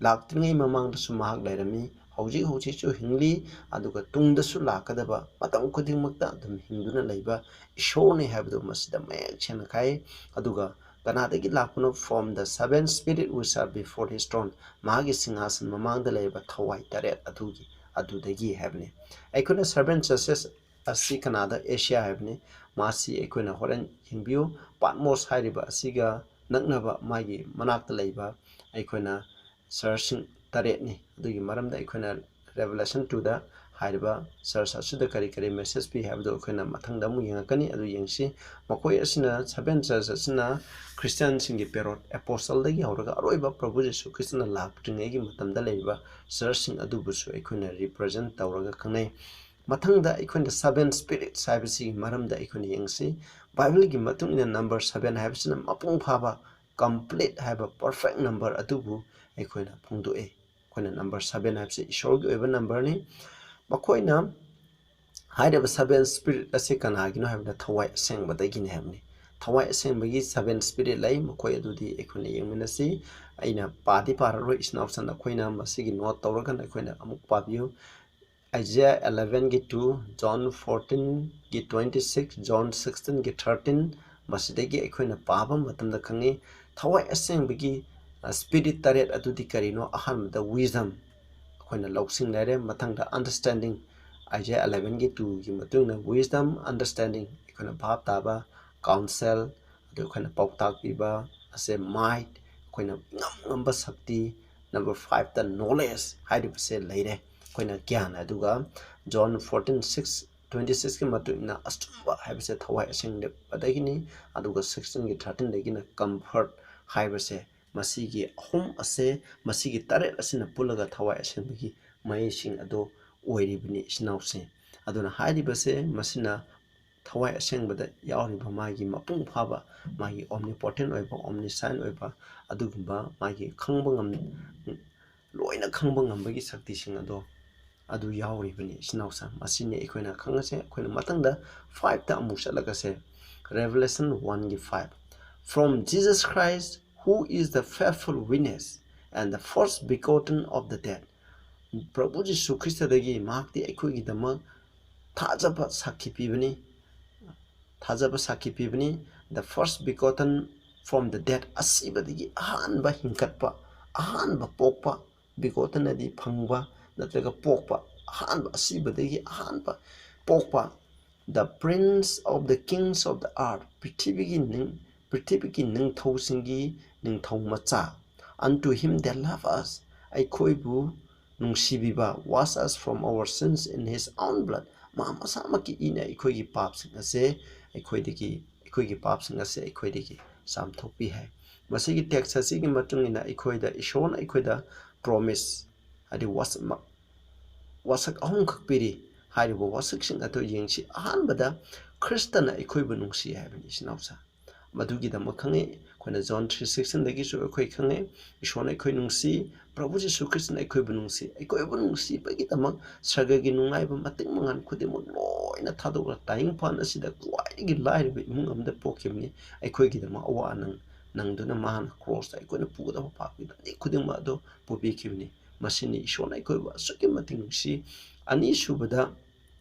ꯂꯥꯛꯇ꯭ꯔꯤꯉꯩ ꯃꯃꯥꯡꯗꯁꯨ ꯃꯍꯥꯛ ꯂꯩꯔꯝꯃꯤ, ꯍꯧꯖꯤꯛ ꯍꯧꯖꯤꯛꯁꯨ ꯍꯤꯡꯂꯤ, ꯑꯗꯨꯒ ꯇꯨꯡꯗꯁꯨ ꯂꯥꯛꯀꯗꯕ ꯃꯇꯝ ꯈꯨꯗꯤꯡꯃꯛꯇ ꯑꯗꯨꯝ ꯍꯤꯡꯗꯨꯅ ꯂꯩꯕ ꯏꯁꯣꯔꯅꯤ ꯍꯥꯏꯕꯗꯨ ꯃꯁꯤꯗ ꯃꯌꯦꯛ ꯁꯦꯡꯅ ꯈꯥꯏ꯫ ꯑꯗꯨꯒ ꯀꯅꯥꯗꯒꯤ ꯂꯥꯛꯄꯅꯣ? From the seven spirit which are before his throne, ꯃꯍꯥꯛꯀꯤ ꯁꯤꯡꯍꯥꯁꯟ ꯃꯃꯥꯡꯗ ꯂꯩꯔꯤꯕ ꯊꯋꯥꯏ ꯇꯔꯦꯠ ꯑꯗꯨꯒꯤ, ꯑꯗꯨꯗꯒꯤ ꯍꯥꯏꯕꯅꯤ꯫ ꯑꯩꯈꯣꯏꯅ seven churches ꯑꯁꯤ ꯀꯅꯥꯗ? Asia ꯍꯥꯏꯕꯅꯤ꯫ ꯃꯥꯁꯤ ꯑꯩꯈꯣꯏꯅ ꯍꯣꯔꯦꯟ ꯌꯦꯡꯕꯤꯌꯨ꯫ ꯄꯥꯠꯃꯣꯁ ꯍꯥꯏꯔꯤꯕ ꯑꯁꯤꯒ ꯅꯛꯅꯕ ꯃꯥꯒꯤ ꯃꯅꯥꯛꯇ ꯂꯩꯕ ꯑꯩꯈꯣꯏꯅ churchꯁꯤꯡ ꯇꯔꯦꯠꯅꯤ꯫ ꯑꯗꯨꯒꯤ ꯃꯔꯝꯗ ꯑꯩꯈꯣꯏꯅ Revelation twoꯗ ꯍꯥꯏꯔꯤꯕ ꯆꯔꯆ ꯑꯁꯤꯗ ꯀꯔꯤ ꯀꯔꯤ ꯃꯦꯁꯦꯖ ꯄꯤ ꯍꯥꯏꯕꯗꯨ ꯑꯩꯈꯣꯏꯅ ꯃꯊꯪꯗ ꯑꯃꯨꯛ ꯌꯦꯡꯉꯛꯀꯅꯤ꯫ ꯑꯗꯨ ꯌꯦꯡꯁꯤ꯫ ꯃꯈꯣꯏ ꯑꯁꯤꯅ, ꯁꯚꯦꯟ ꯆꯔꯆ ꯑꯁꯤꯅ ꯈ꯭ꯔꯤꯁꯇꯤꯌꯥꯟꯁꯤꯡꯒꯤ ꯄꯦꯔꯣꯠ ꯑꯦꯄꯣꯁꯇꯜꯗꯒꯤ ꯍꯧꯔꯒ ꯑꯔꯣꯏꯕ ꯄ꯭ꯔꯚꯨ ꯖꯤꯁꯨ ꯈ꯭ꯔꯤꯁꯇꯅ ꯂꯥꯛꯇ꯭ꯔꯤꯉꯩꯒꯤ ꯃꯇꯝꯗ ꯂꯩꯔꯤꯕ ꯆꯔꯆꯁꯤꯡ ꯑꯗꯨꯕꯨꯁꯨ ꯑꯩꯈꯣꯏꯅ ꯔꯤꯄ꯭ꯔꯖꯦꯟ ꯇꯧꯔꯒ ꯈꯪꯅꯩ꯫ ꯃꯊꯪꯗ ꯑꯩꯈꯣꯏꯅ ꯁꯚꯦꯟ ꯁ꯭ꯄꯤꯔꯤꯠꯁ ꯍꯥꯏꯕꯁꯤꯒꯤ ꯃꯔꯝꯗ ꯑꯩꯈꯣꯏꯅ ꯌꯦꯡꯁꯤ꯫ ꯕꯥꯏꯕꯜꯒꯤ ꯃꯇꯨꯡ ꯏꯟꯅ ꯅꯝꯕꯔ ꯁꯚꯦꯟ ꯍꯥꯏꯕꯁꯤꯅ ꯃꯄꯨꯡ ꯐꯥꯕ, ꯀꯝꯄ꯭ꯂꯤꯠ ꯍꯥꯏꯕ ꯄꯔꯐꯦꯛ ꯅꯝꯕꯔ ꯑꯗꯨꯕꯨ ꯑꯩꯈꯣꯏꯅ ꯐꯣꯡꯗꯣꯛꯏ꯫ ꯑꯩꯈꯣꯏꯅ ꯅꯝꯕꯔ ꯁꯚꯦꯟ ꯍꯥꯏꯕꯁꯤ ꯏꯁꯣꯔꯒꯤ ꯑꯣꯏꯕ ꯅꯝꯕꯔꯅꯤ꯫ ꯃꯈꯣꯏꯅ ꯍꯥꯏꯔꯤꯕ ꯁꯚꯦꯟ ꯁ꯭ꯄꯤꯔꯤꯠ ꯑꯁꯤ ꯀꯅꯥꯒꯤꯅꯣ ꯍꯥꯏꯕꯗ ꯊꯋꯥꯏ ꯑꯁꯦꯡꯕꯗꯒꯤꯅꯤ ꯍꯥꯏꯕꯅꯤ꯫ ꯊꯋꯥꯏ ꯑꯁꯦꯡꯕꯒꯤ ꯁꯚꯦꯟ ꯁ꯭ꯄꯤꯔꯤꯠ ꯂꯩ, ꯃꯈꯣꯏ ꯑꯗꯨꯗꯤ ꯑꯩꯈꯣꯏꯅ ꯌꯦꯡꯃꯤꯟꯅꯁꯤ꯫ ꯑꯩꯅ ꯄꯥꯗꯤ ꯄꯥꯔꯔꯣꯏ, ꯏꯆꯤꯟ ꯏꯅꯥꯎꯁꯤꯡ ꯅꯈꯣꯏꯅ ꯃꯁꯤꯒꯤ ꯅꯣꯠ ꯇꯧꯔꯒ ꯑꯩꯈꯣꯏꯅ ꯑꯃꯨꯛ ꯄꯥꯕꯤꯌꯨ꯫ ꯑꯥꯏꯖꯥꯌꯥ ꯑꯦꯂꯚꯦꯟꯒꯤ ꯇꯨ, ꯖꯣꯟ ꯐꯣꯔꯇꯤꯟꯒꯤ ꯇ꯭ꯋꯦꯟꯇꯤ ꯁꯤꯛꯁ, ꯖꯣꯟ ꯁꯤꯛꯁꯇꯤꯟꯒꯤ ꯊꯥꯔꯇꯤꯟ, ꯃꯁꯤꯗꯒꯤ ꯑꯩꯈꯣꯏꯅ ꯄꯥꯕ ꯃꯇꯝꯗ ꯈꯪꯉꯤ, ꯊꯋꯥꯏ ꯑꯁꯦꯡꯕꯒꯤ ꯁ꯭ꯄꯤꯔꯤꯠ ꯇꯔꯦꯠ ꯑꯗꯨꯗꯤ ꯀꯔꯤꯅꯣ? ꯑꯍꯥꯟꯕꯗ wisdom, ꯑꯩꯈꯣꯏꯅ ꯂꯧꯁꯤꯡ ꯂꯩꯔꯦ꯫ ꯃꯊꯪꯗ understanding, ꯑꯥꯏꯖꯥꯌꯥ ꯑꯦꯂꯚꯦꯟꯒꯤ ꯇꯨꯒꯤ ꯃꯇꯨꯡ ꯏꯟꯅ wisdom, understanding, ꯑꯩꯈꯣꯏꯅ ꯚꯥꯞ ꯇꯥꯕ, counsel, ꯑꯗꯨ ꯑꯩꯈꯣꯏꯅ ꯄꯥꯎꯇꯥꯛ ꯄꯤꯕ ꯑꯁꯦ, might, ꯑꯩꯈꯣꯏꯅ ꯉꯝ ꯉꯝꯕ ꯁꯛꯇꯤ꯫ ꯅꯝꯕꯔ ꯐꯥꯏꯚꯇ knowledge ꯍꯥꯏꯔꯤꯕꯁꯦ ꯂꯩꯔꯦ, ꯑꯩꯈꯣꯏꯅ ꯒ꯭ꯌꯥꯟ꯫ ꯑꯗꯨꯒ ꯖꯣꯟ ꯐꯣꯔꯇꯤꯟ ꯁꯤꯛꯁ, ꯇ꯭ꯋꯦꯟꯇꯤ ꯁꯤꯛꯁꯀꯤ ꯃꯇꯨꯡ ꯏꯟꯅ ꯑꯆꯨꯝꯕ ꯍꯥꯏꯕꯁꯦ ꯊꯋꯥꯏ ꯑꯁꯦꯡꯕꯗꯒꯤꯅꯤ꯫ ꯑꯗꯨꯒ ꯁꯤꯛꯁꯇꯤꯟꯒꯤ ꯊꯥꯔꯇꯤꯟꯗꯒꯤꯅ comfort ꯍꯥꯏꯕꯁꯦ, ꯃꯁꯤꯒꯤ ꯑꯍꯨꯝ ꯑꯁꯦ, ꯃꯁꯤꯒꯤ ꯇꯔꯦꯠ ꯑꯁꯤꯅ ꯄꯨꯜꯂꯒ ꯊꯋꯥꯏ ꯑꯁꯦꯡꯕꯒꯤ ꯃꯍꯩꯁꯤꯡ ꯑꯗꯨ ꯑꯣꯏꯔꯤꯕꯅꯤ, ꯏꯆꯤꯟ ꯏꯅꯥꯎꯁꯤꯡ꯫ ꯑꯗꯨꯅ ꯍꯥꯏꯔꯤꯕꯁꯦ, ꯃꯁꯤꯅ ꯊꯋꯥꯏ ꯑꯁꯦꯡꯕꯗ ꯌꯥꯎꯔꯤꯕ ꯃꯥꯒꯤ ꯃꯄꯨꯡ ꯐꯥꯕ, ꯃꯥꯒꯤ omnipotent ꯑꯣꯏꯕ, omniscient ꯑꯣꯏꯕ, ꯑꯗꯨꯒꯨꯝꯕ ꯃꯥꯒꯤ ꯈꯪꯕ ꯉꯝ-, ꯂꯣꯏꯅ ꯈꯪꯕ ꯉꯝꯕꯒꯤ ꯁꯛꯇꯤꯁꯤꯡ ꯑꯗꯣ, ꯑꯗꯨ ꯌꯥꯎꯔꯤꯕꯅꯤ, ꯏꯆꯤꯟ ꯏꯅꯥꯎꯁꯤꯡ꯫ ꯃꯁꯤꯅꯤ ꯑꯩꯈꯣꯏꯅ ꯈꯪꯉꯁꯦ꯫ ꯑꯩꯈꯣꯏꯅ ꯃꯊꯪꯗ ꯐꯥꯏꯚꯇ ꯑꯃꯨꯛ ꯆꯠꯂꯒꯁꯦ, Revelation ꯋꯥꯟꯒꯤ five, "From Jesus Christ, who is the faithful witness and the first begotten of the dead." ꯄ꯭ꯔꯚꯨ ꯖꯤꯁꯨ ꯈ꯭ꯔꯤꯁꯇꯗꯒꯤ, ꯃꯍꯥꯛꯇꯤ ꯑꯩꯈꯣꯏꯒꯤꯗꯃꯛ ꯊꯥꯖꯕ ꯁꯥꯈꯤ ꯄꯤꯕꯅꯤ, ꯊꯥꯖꯕ ꯁꯥꯈꯤ ꯄꯤꯕꯅꯤ꯫ "The first begotten from the dead", ꯑꯁꯤꯕꯗꯒꯤ ꯑꯍꯥꯟꯕ ꯍꯤꯡꯒꯠꯄ, ꯑꯍꯥꯟꯕ ꯄꯣꯛꯄ, begotten ꯑꯗꯤ ꯐꯪꯕ ꯅꯠꯇ꯭ꯔꯒ ꯄꯣꯛꯄ, ꯑꯍꯥꯟꯕ, ꯑꯁꯤꯕꯗꯒꯤ ꯑꯍꯥꯟꯕ ꯄꯣꯛꯄ꯫ "The prince of the kings of the earth", ꯄ꯭ꯔꯤꯊꯤꯕꯤꯒꯤ ꯅꯤꯡ-, ꯄ꯭ꯔꯤꯊꯤꯕꯤꯒꯤ ꯅꯤꯡꯊꯧꯁꯤꯡꯒꯤ ꯅꯤꯡꯊꯧ ꯃꯆꯥ꯫ "Unto him that love us", ꯑꯩꯈꯣꯏꯕꯨ ꯅꯨꯡꯁꯤꯕꯤꯕ, wash us from our sins in his own blood꯫ ꯃꯥ ꯃꯁꯥꯃꯛꯀꯤ ꯏꯅ ꯑꯩꯈꯣꯏꯒꯤ ꯄꯥꯞꯁꯤꯡ ꯑꯁꯦ ꯑꯩꯈꯣꯏꯗꯒꯤ, ꯑꯩꯈꯣꯏꯒꯤ ꯄꯥꯞꯁꯤꯡ ꯑꯁꯦ ꯑꯩꯈꯣꯏꯗꯒꯤ ꯆꯥꯝꯊꯣꯛꯄꯤ ꯍꯥꯏ꯫ ꯃꯁꯤꯒꯤ text ꯑꯁꯤꯒꯤ ꯃꯇꯨꯡ ꯏꯟꯅ ꯑꯩꯈꯣꯏꯗ ꯏꯁꯣꯔꯅ ꯑꯩꯈꯣꯏꯗ promise, ꯍꯥꯏꯗꯤ ꯋꯥꯁꯛ, ꯋꯥꯁꯛ ꯑꯍꯨꯝꯈꯛ ꯄꯤꯔꯤ꯫ ꯍꯥꯏꯔꯤꯕ ꯋꯥꯁꯛꯁꯤꯡ ꯑꯗꯨ ꯌꯦꯡꯁꯤ꯫ ꯑꯍꯥꯟꯕꯗ, ꯈ꯭ꯔꯤꯁꯇꯅ ꯑꯩꯈꯣꯏꯕꯨ ꯅꯨꯡꯁꯤ ꯍꯥꯏꯕꯅꯤ, ꯏꯆꯤꯟ ꯏꯅꯥꯎꯁꯥ꯫ ꯃꯗꯨꯒꯤꯗꯃꯛ ꯈꯪꯉꯤ꯫ ꯑꯩꯈꯣꯏꯅ John three sixteen ꯗꯒꯤꯁꯨ ꯑꯩꯈꯣꯏ ꯈꯪꯉꯦ, ꯏꯁꯣꯔꯅ ꯑꯩꯈꯣꯏ ꯅꯨꯡꯁꯤ, ꯄ꯭ꯔꯚꯨ ꯖꯤꯁꯨ ꯈ꯭ꯔꯤꯁꯇꯅ ꯑꯩꯈꯣꯏꯕꯨ ꯅꯨꯡꯁꯤ꯫ ꯑꯩꯈꯣꯏꯕꯨ ꯅꯨꯡꯁꯤꯕꯒꯤꯗꯃꯛ ꯁꯔꯒꯒꯤ ꯅꯨꯡꯉꯥꯏꯕ, ꯃꯇꯤꯛ ꯃꯉꯥꯟ ꯈꯨꯗꯤꯡꯃꯛ ꯂꯣꯏꯅ ꯊꯥꯗꯣꯛꯂꯒ ꯇꯥꯏꯕꯪꯄꯥꯟ ꯑꯁꯤꯗ ꯈ꯭ꯋꯥꯏꯗꯒꯤ ꯂꯥꯏꯔꯕ ꯏꯃꯨꯡ ꯑꯃꯗ ꯄꯣꯛꯈꯤꯕꯅꯤ꯫ ꯑꯩꯈꯣꯏꯒꯤꯗꯃꯛ ꯑꯋꯥ ꯑꯅꯪ ꯅꯪꯗꯨꯅ ꯃꯍꯥꯛꯅ cross ꯇ ꯑꯩꯈꯣꯏꯅ ꯄꯨꯒꯗꯕ ꯄꯥꯞꯀꯤ ꯂꯝꯕꯤ ꯈꯨꯗꯤꯡꯃꯛ ꯑꯗꯨ ꯄꯨꯕꯤꯈꯤꯕꯅꯤ꯫ ꯃꯁꯤꯅꯤ ꯏꯁꯣꯔꯅ ꯑꯩꯈꯣꯏꯕꯨ ꯑꯁꯨꯛꯀꯤ ꯃꯇꯤꯛ ꯅꯨꯡꯁꯤ꯫ ꯑꯅꯤꯁꯨꯕꯗ,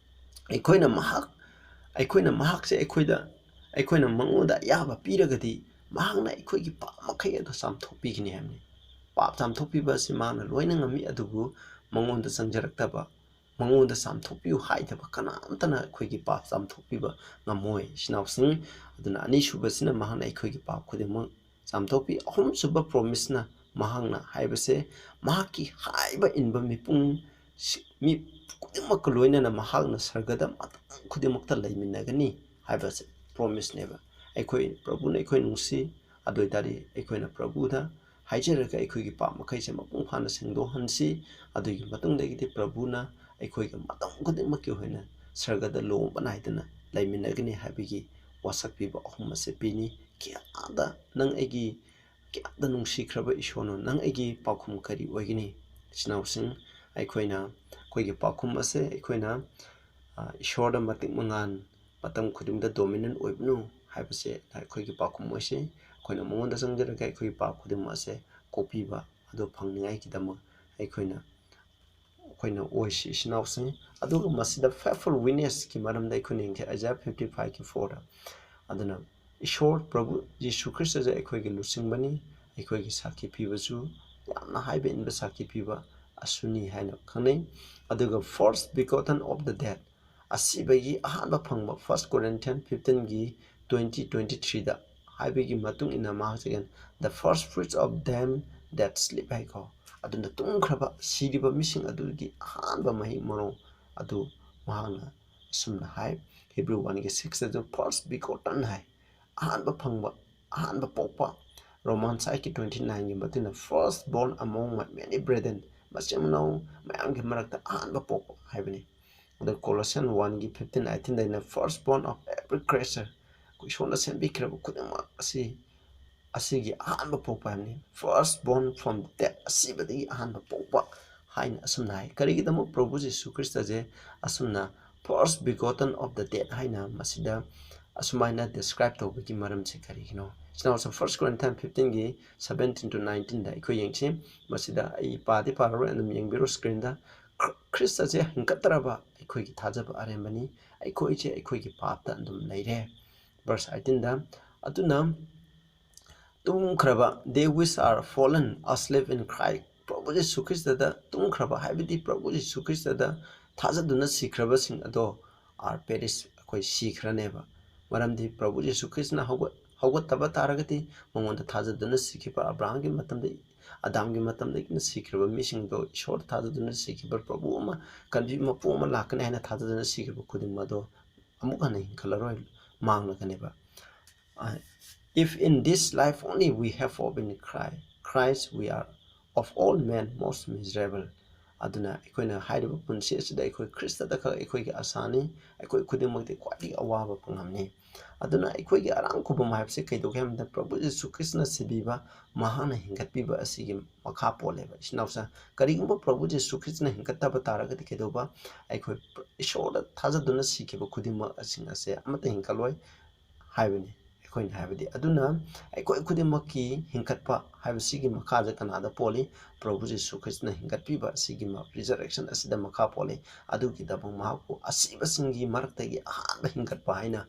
ꯑꯩꯈꯣꯏꯅ ꯃꯍꯥꯛ, ꯑꯩꯈꯣꯏꯅ ꯃꯍꯥꯛꯁꯦ ꯑꯩꯈꯣꯏꯗ, ꯑꯩꯈꯣꯏꯅ ꯃꯉꯣꯟꯗ ꯑꯌꯥꯕ ꯄꯤꯔꯒꯗꯤ ꯃꯍꯥꯛꯅ ꯑꯩꯈꯣꯏꯒꯤ ꯄꯥꯞ ꯃꯈꯩ ꯑꯗꯨ ꯆꯥꯝꯊꯣꯛꯄꯤꯒꯅꯤ ꯍꯥꯏꯕꯅꯤ꯫ ꯄꯥꯞ ꯆꯥꯝꯊꯣꯛꯄꯤꯕ ꯑꯁꯤ ꯃꯍꯥꯛꯅ ꯂꯣꯏꯅ ꯉꯝꯃꯤ, ꯑꯗꯨꯕꯨ ꯃꯉꯣꯟꯗ ꯆꯪꯖꯔꯛꯇꯕ, ꯃꯉꯣꯟꯗ ꯆꯥꯝꯊꯣꯛꯄꯤꯌꯨ ꯍꯥꯏꯗꯕ ꯀꯅꯥꯝꯇꯅ ꯑꯩꯈꯣꯏꯒꯤ ꯄꯥꯞ ꯆꯥꯝꯊꯣꯛꯄꯤꯕ ꯉꯝꯃꯣꯏ, ꯏꯆꯤꯟ ꯏꯅꯥꯎꯁꯤꯡ꯫ ꯑꯗꯨꯅ ꯑꯅꯤꯁꯨꯕꯁꯤꯅ ꯃꯍꯥꯛꯅ ꯑꯩꯈꯣꯏꯒꯤ ꯄꯥꯞ ꯈꯨꯗꯤꯡꯃꯛ ꯆꯥꯝꯊꯣꯛꯄꯤ꯫ ꯑꯍꯨꯝꯁꯨꯕ promise ꯅ ꯃꯍꯥꯛꯅ ꯍꯥꯏꯕꯁꯦ, ꯃꯍꯥꯛꯀꯤ ꯍꯥꯏꯕ ꯏꯟꯕ ꯃꯤꯄꯨꯝ, ꯁꯤ-, ꯃꯤ ꯈꯨꯗꯤꯡꯃꯛꯀ ꯂꯣꯏꯅꯅ ꯃꯍꯥꯛꯅ ꯁꯔꯒꯗ ꯃꯇꯝ ꯈꯨꯗꯤꯡꯃꯛꯇ ꯂꯩꯃꯤꯟꯅꯒꯅꯤ ꯍꯥꯏꯕꯁꯦ promise ꯅꯦꯕ꯫ ꯑꯩꯈꯣꯏ ꯄ꯭ꯔꯚꯨꯅ ꯑꯩꯈꯣꯏ ꯅꯨꯡꯁꯤ, ꯑꯗꯨ ꯑꯣꯏꯇꯥꯔꯗꯤ ꯑꯩꯈꯣꯏꯅ ꯄ꯭ꯔꯚꯨꯗ ꯍꯥꯏꯖꯔꯒ ꯑꯩꯈꯣꯏꯒꯤ ꯄꯥꯞ ꯃꯈꯩꯁꯦ ꯃꯄꯨꯡ ꯐꯥꯅ ꯁꯦꯡꯗꯣꯛꯍꯟꯁꯤ꯫ ꯑꯗꯨꯒꯤ ꯃꯇꯨꯡꯗꯒꯤꯗꯤ ꯄ꯭ꯔꯚꯨꯅ ꯑꯩꯈꯣꯏꯒ ꯃꯇꯝ ꯈꯨꯗꯤꯡꯃꯛꯀꯤ ꯑꯣꯏꯅ ꯁꯔꯒꯗ ꯂꯨꯍꯣꯡꯕ ꯅꯥꯏꯗꯅ ꯂꯩꯃꯤꯟꯅꯒꯅꯤ ꯍꯥꯏꯕꯒꯤ ꯋꯥꯁꯛ ꯄꯤꯕ ꯑꯍꯨꯝ ꯑꯁꯦ ꯄꯤꯅꯤ꯫ ꯀꯌꯥꯗ ꯅꯪ ꯑꯩꯒꯤ, ꯀꯌꯥꯗ ꯅꯨꯡꯁꯤꯈ꯭ꯔꯕ ꯏꯁꯣꯔꯅꯣ, ꯅꯪ ꯑꯩꯒꯤ ꯄꯥꯎꯈꯨꯝ ꯀꯔꯤ ꯑꯣꯏꯒꯅꯤ? ꯏꯆꯤꯟ ꯏꯅꯥꯎꯁꯤꯡ, ꯑꯩꯈꯣꯏꯅ, ꯑꯩꯈꯣꯏꯒꯤ ꯄꯥꯎꯈꯨꯝ ꯑꯁꯦ ꯑꯩꯈꯣꯏꯅ, ꯑ, ꯏꯁꯣꯔꯗ ꯃꯇꯤꯛ ꯃꯉꯥꯟ ꯃꯇꯝ ꯈꯨꯗꯤꯡꯗ dominant ꯑꯣꯏꯕꯅꯨ ꯍꯥꯏꯕꯁꯦ ꯑꯩꯈꯣꯏꯒꯤ ꯄꯥꯎꯈꯨꯝ ꯑꯣꯏꯁꯤ꯫ ꯑꯩꯈꯣꯏꯅ ꯃꯉꯣꯟꯗ ꯆꯪꯖꯔꯒ ꯑꯩꯈꯣꯏꯒꯤ ꯄꯥꯞ ꯈꯨꯗꯤꯡꯃꯛ ꯑꯁꯦ ꯀꯣꯛꯄꯤꯕ ꯑꯗꯨ ꯐꯪꯅꯤꯡꯉꯥꯏꯒꯤꯗꯃꯛ ꯑꯩꯈꯣꯏꯅ, ꯑꯩꯈꯣꯏꯅ ꯑꯣꯏꯁꯤ, ꯏꯆꯤꯟ ꯏꯅꯥꯎꯁꯤꯡ꯫ ꯑꯗꯨꯒ ꯃꯁꯤꯗ faithful witness ꯀꯤ ꯃꯔꯝꯗ ꯑꯩꯈꯣꯏꯅ ꯌꯦꯡꯒꯦ, Isaiah fifty five ꯀꯤ four ꯗ꯫ ꯑꯗꯨꯅ ꯏꯁꯣꯔ ꯄ꯭ꯔꯚꯨ ꯖꯤꯁꯨ ꯈ꯭ꯔꯤꯁꯇꯁꯦ ꯑꯩꯈꯣꯏꯒꯤ ꯂꯨꯆꯤꯡꯕꯅꯤ, ꯑꯩꯈꯣꯏꯒꯤ ꯁꯥꯈꯤ ꯄꯤꯕꯁꯨ, ꯌꯥꯝꯅ ꯍꯥꯏꯕ ꯏꯟꯕ ꯁꯥꯈꯤ ꯄꯤꯕ ꯑꯁꯨꯅꯤ ꯍꯥꯏꯅ ꯈꯪꯅꯩ꯫ ꯑꯗꯨꯒ first begotten of the dead, ꯑꯁꯤꯕꯒꯤ ꯑꯍꯥꯟꯕ ꯐꯪꯕ, First Corinthians fifteen ꯒꯤ twenty, twenty three ꯗ ꯍꯥꯏꯕꯒꯤ ꯃꯇꯨꯡ ꯏꯟꯅ ꯃꯍꯥꯛꯁꯦ the first fruits of them that sleep ꯍꯥꯏꯀꯣ꯫ ꯑꯗꯨꯅ ꯇꯨꯝꯈ꯭ꯔꯕ, ꯁꯤꯔꯤꯕ ꯃꯤꯁꯤꯡ ꯑꯗꯨꯒꯤ ꯑꯍꯥꯟꯕ ꯃꯍꯩ ꯃꯔꯣꯡ ꯑꯗꯨ ꯃꯍꯥꯛꯅ ꯑꯁꯨꯝꯅ ꯍꯥꯏ, Hebrew one ꯒꯤ six ꯇꯁꯨ first begotten ꯍꯥꯏ, ꯑꯍꯥꯟꯕ ꯐꯪꯕ, ꯑꯍꯥꯟꯕ ꯄꯣꯛꯄ꯫ Romans eight ꯀꯤ twenty nine ꯒꯤ ꯃꯇꯨꯡ ꯏꯟꯅ first born among many brethren, ꯃꯆꯤꯟ ꯃꯅꯥꯎ ꯃꯌꯥꯝꯒꯤ ꯃꯔꯛꯇ ꯑꯍꯥꯟꯕ ꯄꯣꯛꯄ ꯍꯥꯏꯕꯅꯤ꯫ ꯑꯗ Colossians one ꯒꯤ fifteen eighteen ꯗ ꯑꯩꯅ first born of every creature, ꯑꯩꯈꯣꯏ ꯏꯁꯣꯔꯅ ꯁꯦꯝꯕꯤꯈ꯭ꯔꯕ ꯈꯨꯗꯤꯡꯃꯛ ꯑꯁꯤ, ꯑꯁꯤꯒꯤ ꯑꯍꯥꯟꯕ ꯄꯣꯛꯄ ꯍꯥꯏꯕꯅꯤ꯫ First born from death, ꯑꯁꯤꯕꯗꯒꯤ ꯑꯍꯥꯟꯕ ꯄꯣꯛꯄ ꯍꯥꯏꯅ ꯑꯁꯨꯝꯅ ꯍꯥꯏ꯫ ꯀꯔꯤꯒꯤꯗꯃꯛ ꯄ꯭ꯔꯚꯨ ꯖꯤꯁꯨ ꯈ꯭ꯔꯤꯁꯇꯁꯦ ꯑꯁꯨꯝꯅ first begotten of the dead ꯍꯥꯏꯅ ꯃꯁꯤꯗ ꯑꯁꯨꯃꯥꯏꯅ describe ꯇꯧꯕꯒꯤ ꯃꯔꯝꯁꯤ ꯀꯔꯤꯒꯤꯅꯣ? ꯏꯆꯤꯟ ꯏꯅꯥꯎꯁꯤꯡ, First Corinthians fifteen ꯒꯤ seventeen to nineteen ꯗ ꯑꯩꯈꯣꯏ ꯌꯦꯡꯁꯤ꯫ ꯃꯁꯤꯗ ꯑꯩ ꯄꯥꯗꯤ ꯄꯥꯔꯔꯣꯏ, ꯑꯗꯨꯝ ꯌꯦꯡꯕꯤꯔꯣ screen ꯗ꯫ ꯈ꯭ꯔ-, ꯈ꯭ꯔꯤꯁꯇꯁꯦ ꯍꯤꯡꯒꯠꯇ꯭ꯔꯕ ꯑꯩꯈꯣꯏꯒꯤ ꯊꯥꯖꯕ ꯑꯔꯦꯝꯕꯅꯤ꯫ ꯑꯩꯈꯣꯏꯁꯦ ꯑꯩꯈꯣꯏꯒꯤ ꯄꯥꯞꯇ ꯑꯗꯨꯝ ꯂꯩꯔꯦ꯫ Verse eighteen ꯗ, ꯑꯗꯨꯅ ꯇꯨꯝꯈ꯭ꯔꯕ, they which are fallen asleep in Christ, ꯄ꯭ꯔꯚꯨ ꯖꯤꯁꯨ ꯈ꯭ꯔꯤꯁꯇꯗ ꯇꯨꯝꯈ꯭ꯔꯕ ꯍꯥꯏꯕꯗꯤ ꯄ꯭ꯔꯚꯨ ꯖꯤꯁꯨ ꯈ꯭ꯔꯤꯁꯇꯗ ꯊꯥꯖꯗꯨꯅ ꯁꯤꯈ꯭ꯔꯕꯁꯤꯡ ꯑꯗꯣ are perish, ꯑꯩꯈꯣꯏ ꯁꯤꯈ꯭ꯔꯅꯦꯕ꯫ ꯃꯔꯝꯗꯤ ꯄ꯭ꯔꯚꯨ ꯖꯤꯁꯨ ꯈ꯭ꯔꯤꯁꯇꯅ ꯍꯧꯒꯠ-, ꯍꯧꯒꯠꯇꯕ ꯇꯥꯔꯒꯗꯤ, ꯃꯉꯣꯟꯗ ꯊꯥꯖꯗꯨꯅ ꯁꯤꯈꯤꯕ ꯑꯕ꯭ꯔꯥꯍꯝꯒꯤ ꯃꯇꯝꯗ, ꯑꯗꯥꯝꯒꯤ ꯃꯇꯝꯗꯒꯤꯅ ꯁꯤꯈ꯭ꯔꯕ ꯃꯤꯁꯤꯡꯗꯣ, ꯏꯁꯣꯔꯗ ꯊꯥꯖꯗꯨꯅ ꯁꯤꯈꯤꯕ, ꯄ꯭ꯔꯚꯨ ꯑꯃ, ꯀꯟꯕꯤ ꯃꯄꯨ ꯑꯃ ꯂꯥꯛꯀꯅꯤ ꯍꯥꯏꯅ ꯊꯥꯖꯗꯨꯅ ꯁꯤꯈꯤꯕ ꯈꯨꯗꯤꯡꯃꯛ ꯑꯗꯣ ꯑꯃꯨꯛ ꯍꯟꯅ ꯍꯤꯡꯒꯠꯂꯔꯣꯏ, ꯃꯥꯡꯂꯒꯅꯦꯕ꯫ Uh, if in this life only we have hope in Christ, Christ we are of all men most miserable. ꯑꯗꯨꯅ ꯑꯩꯈꯣꯏꯅ ꯍꯥꯏꯔꯤꯕ ꯄꯨꯟꯁꯤ ꯑꯁꯤꯗ ꯑꯩꯈꯣꯏ ꯈ꯭ꯔꯤꯁꯇꯗ ꯈꯛ ꯑꯩꯈꯣꯏꯒꯤ ꯑꯁꯥꯅꯤ, ꯑꯩꯈꯣꯏ ꯈꯨꯗꯤꯡꯃꯛꯇꯤ ꯈ꯭ꯋꯥꯏꯗꯒꯤ ꯑꯋꯥꯕ ꯄꯨꯡꯉꯝꯅꯤ꯫ ꯑꯗꯨꯅ ꯑꯩꯈꯣꯏꯒꯤ ꯑꯔꯥꯡ ꯈꯨꯕꯝ ꯍꯥꯏꯕꯁꯤ ꯀꯩꯗꯧꯒꯦ ꯍꯥꯏꯕꯗ, ꯄ꯭ꯔꯚꯨ ꯖꯤꯁꯨ ꯈ꯭ꯔꯤꯁꯇꯅ ꯁꯤꯕꯤꯕ, ꯃꯍꯥꯛꯅ ꯍꯤꯡꯒꯠꯄꯤꯕ ꯑꯁꯤꯒꯤ ꯃꯈꯥ ꯄꯣꯜꯂꯦꯕ꯫ ꯏꯆꯤꯟ ꯏꯅꯥꯎꯁꯤꯡ, ꯀꯔꯤꯒꯨꯝꯕ ꯄ꯭ꯔꯚꯨ ꯖꯤꯁꯨ ꯈ꯭ꯔꯤꯁꯇꯅ ꯍꯤꯡꯒꯠꯇꯕ ꯇꯥꯔꯒꯗꯤ ꯀꯩꯗꯧꯕ? ꯑꯩꯈꯣꯏ ꯏꯁꯣꯔꯗ ꯊꯥꯖꯗꯨꯅ ꯁꯤꯈꯤꯕ ꯈꯨꯗꯤꯡꯃꯛ ꯑꯁꯤꯡ ꯑꯁꯦ ꯑꯃꯠꯇ ꯍꯤꯡꯒꯠꯂꯣꯏ ꯍꯥꯏꯕꯅꯤ꯫ ꯑꯩꯈꯣꯏꯅ ꯍꯥꯏꯕꯗꯤ, ꯑꯗꯨꯅ ꯑꯩꯈꯣꯏ ꯈꯨꯗꯤꯡꯃꯛꯀꯤ ꯍꯤꯡꯒꯠꯄ ꯍꯥꯏꯕꯁꯤꯒꯤ ꯃꯈꯥꯗ ꯀꯅꯥꯗ ꯄꯣꯜꯂꯤ? ꯄ꯭ꯔꯚꯨ ꯖꯤꯁꯨ ꯈ꯭ꯔꯤꯁꯇꯅ ꯍꯤꯡꯒꯠꯄꯤꯕ ꯑꯁꯤꯒꯤ ꯃ-, resurrection ꯑꯁꯤꯗ ꯃꯈꯥ ꯄꯣꯜꯂꯤ꯫ ꯑꯗꯨꯒꯤꯗꯃꯛ ꯃꯍꯥꯛꯄꯨ ꯑꯁꯤꯕꯁꯤꯡꯒꯤ ꯃꯔꯛꯇꯒꯤ ꯑꯍꯥꯟꯕ ꯍꯤꯡꯒꯠꯄ ꯍꯥꯏꯅ,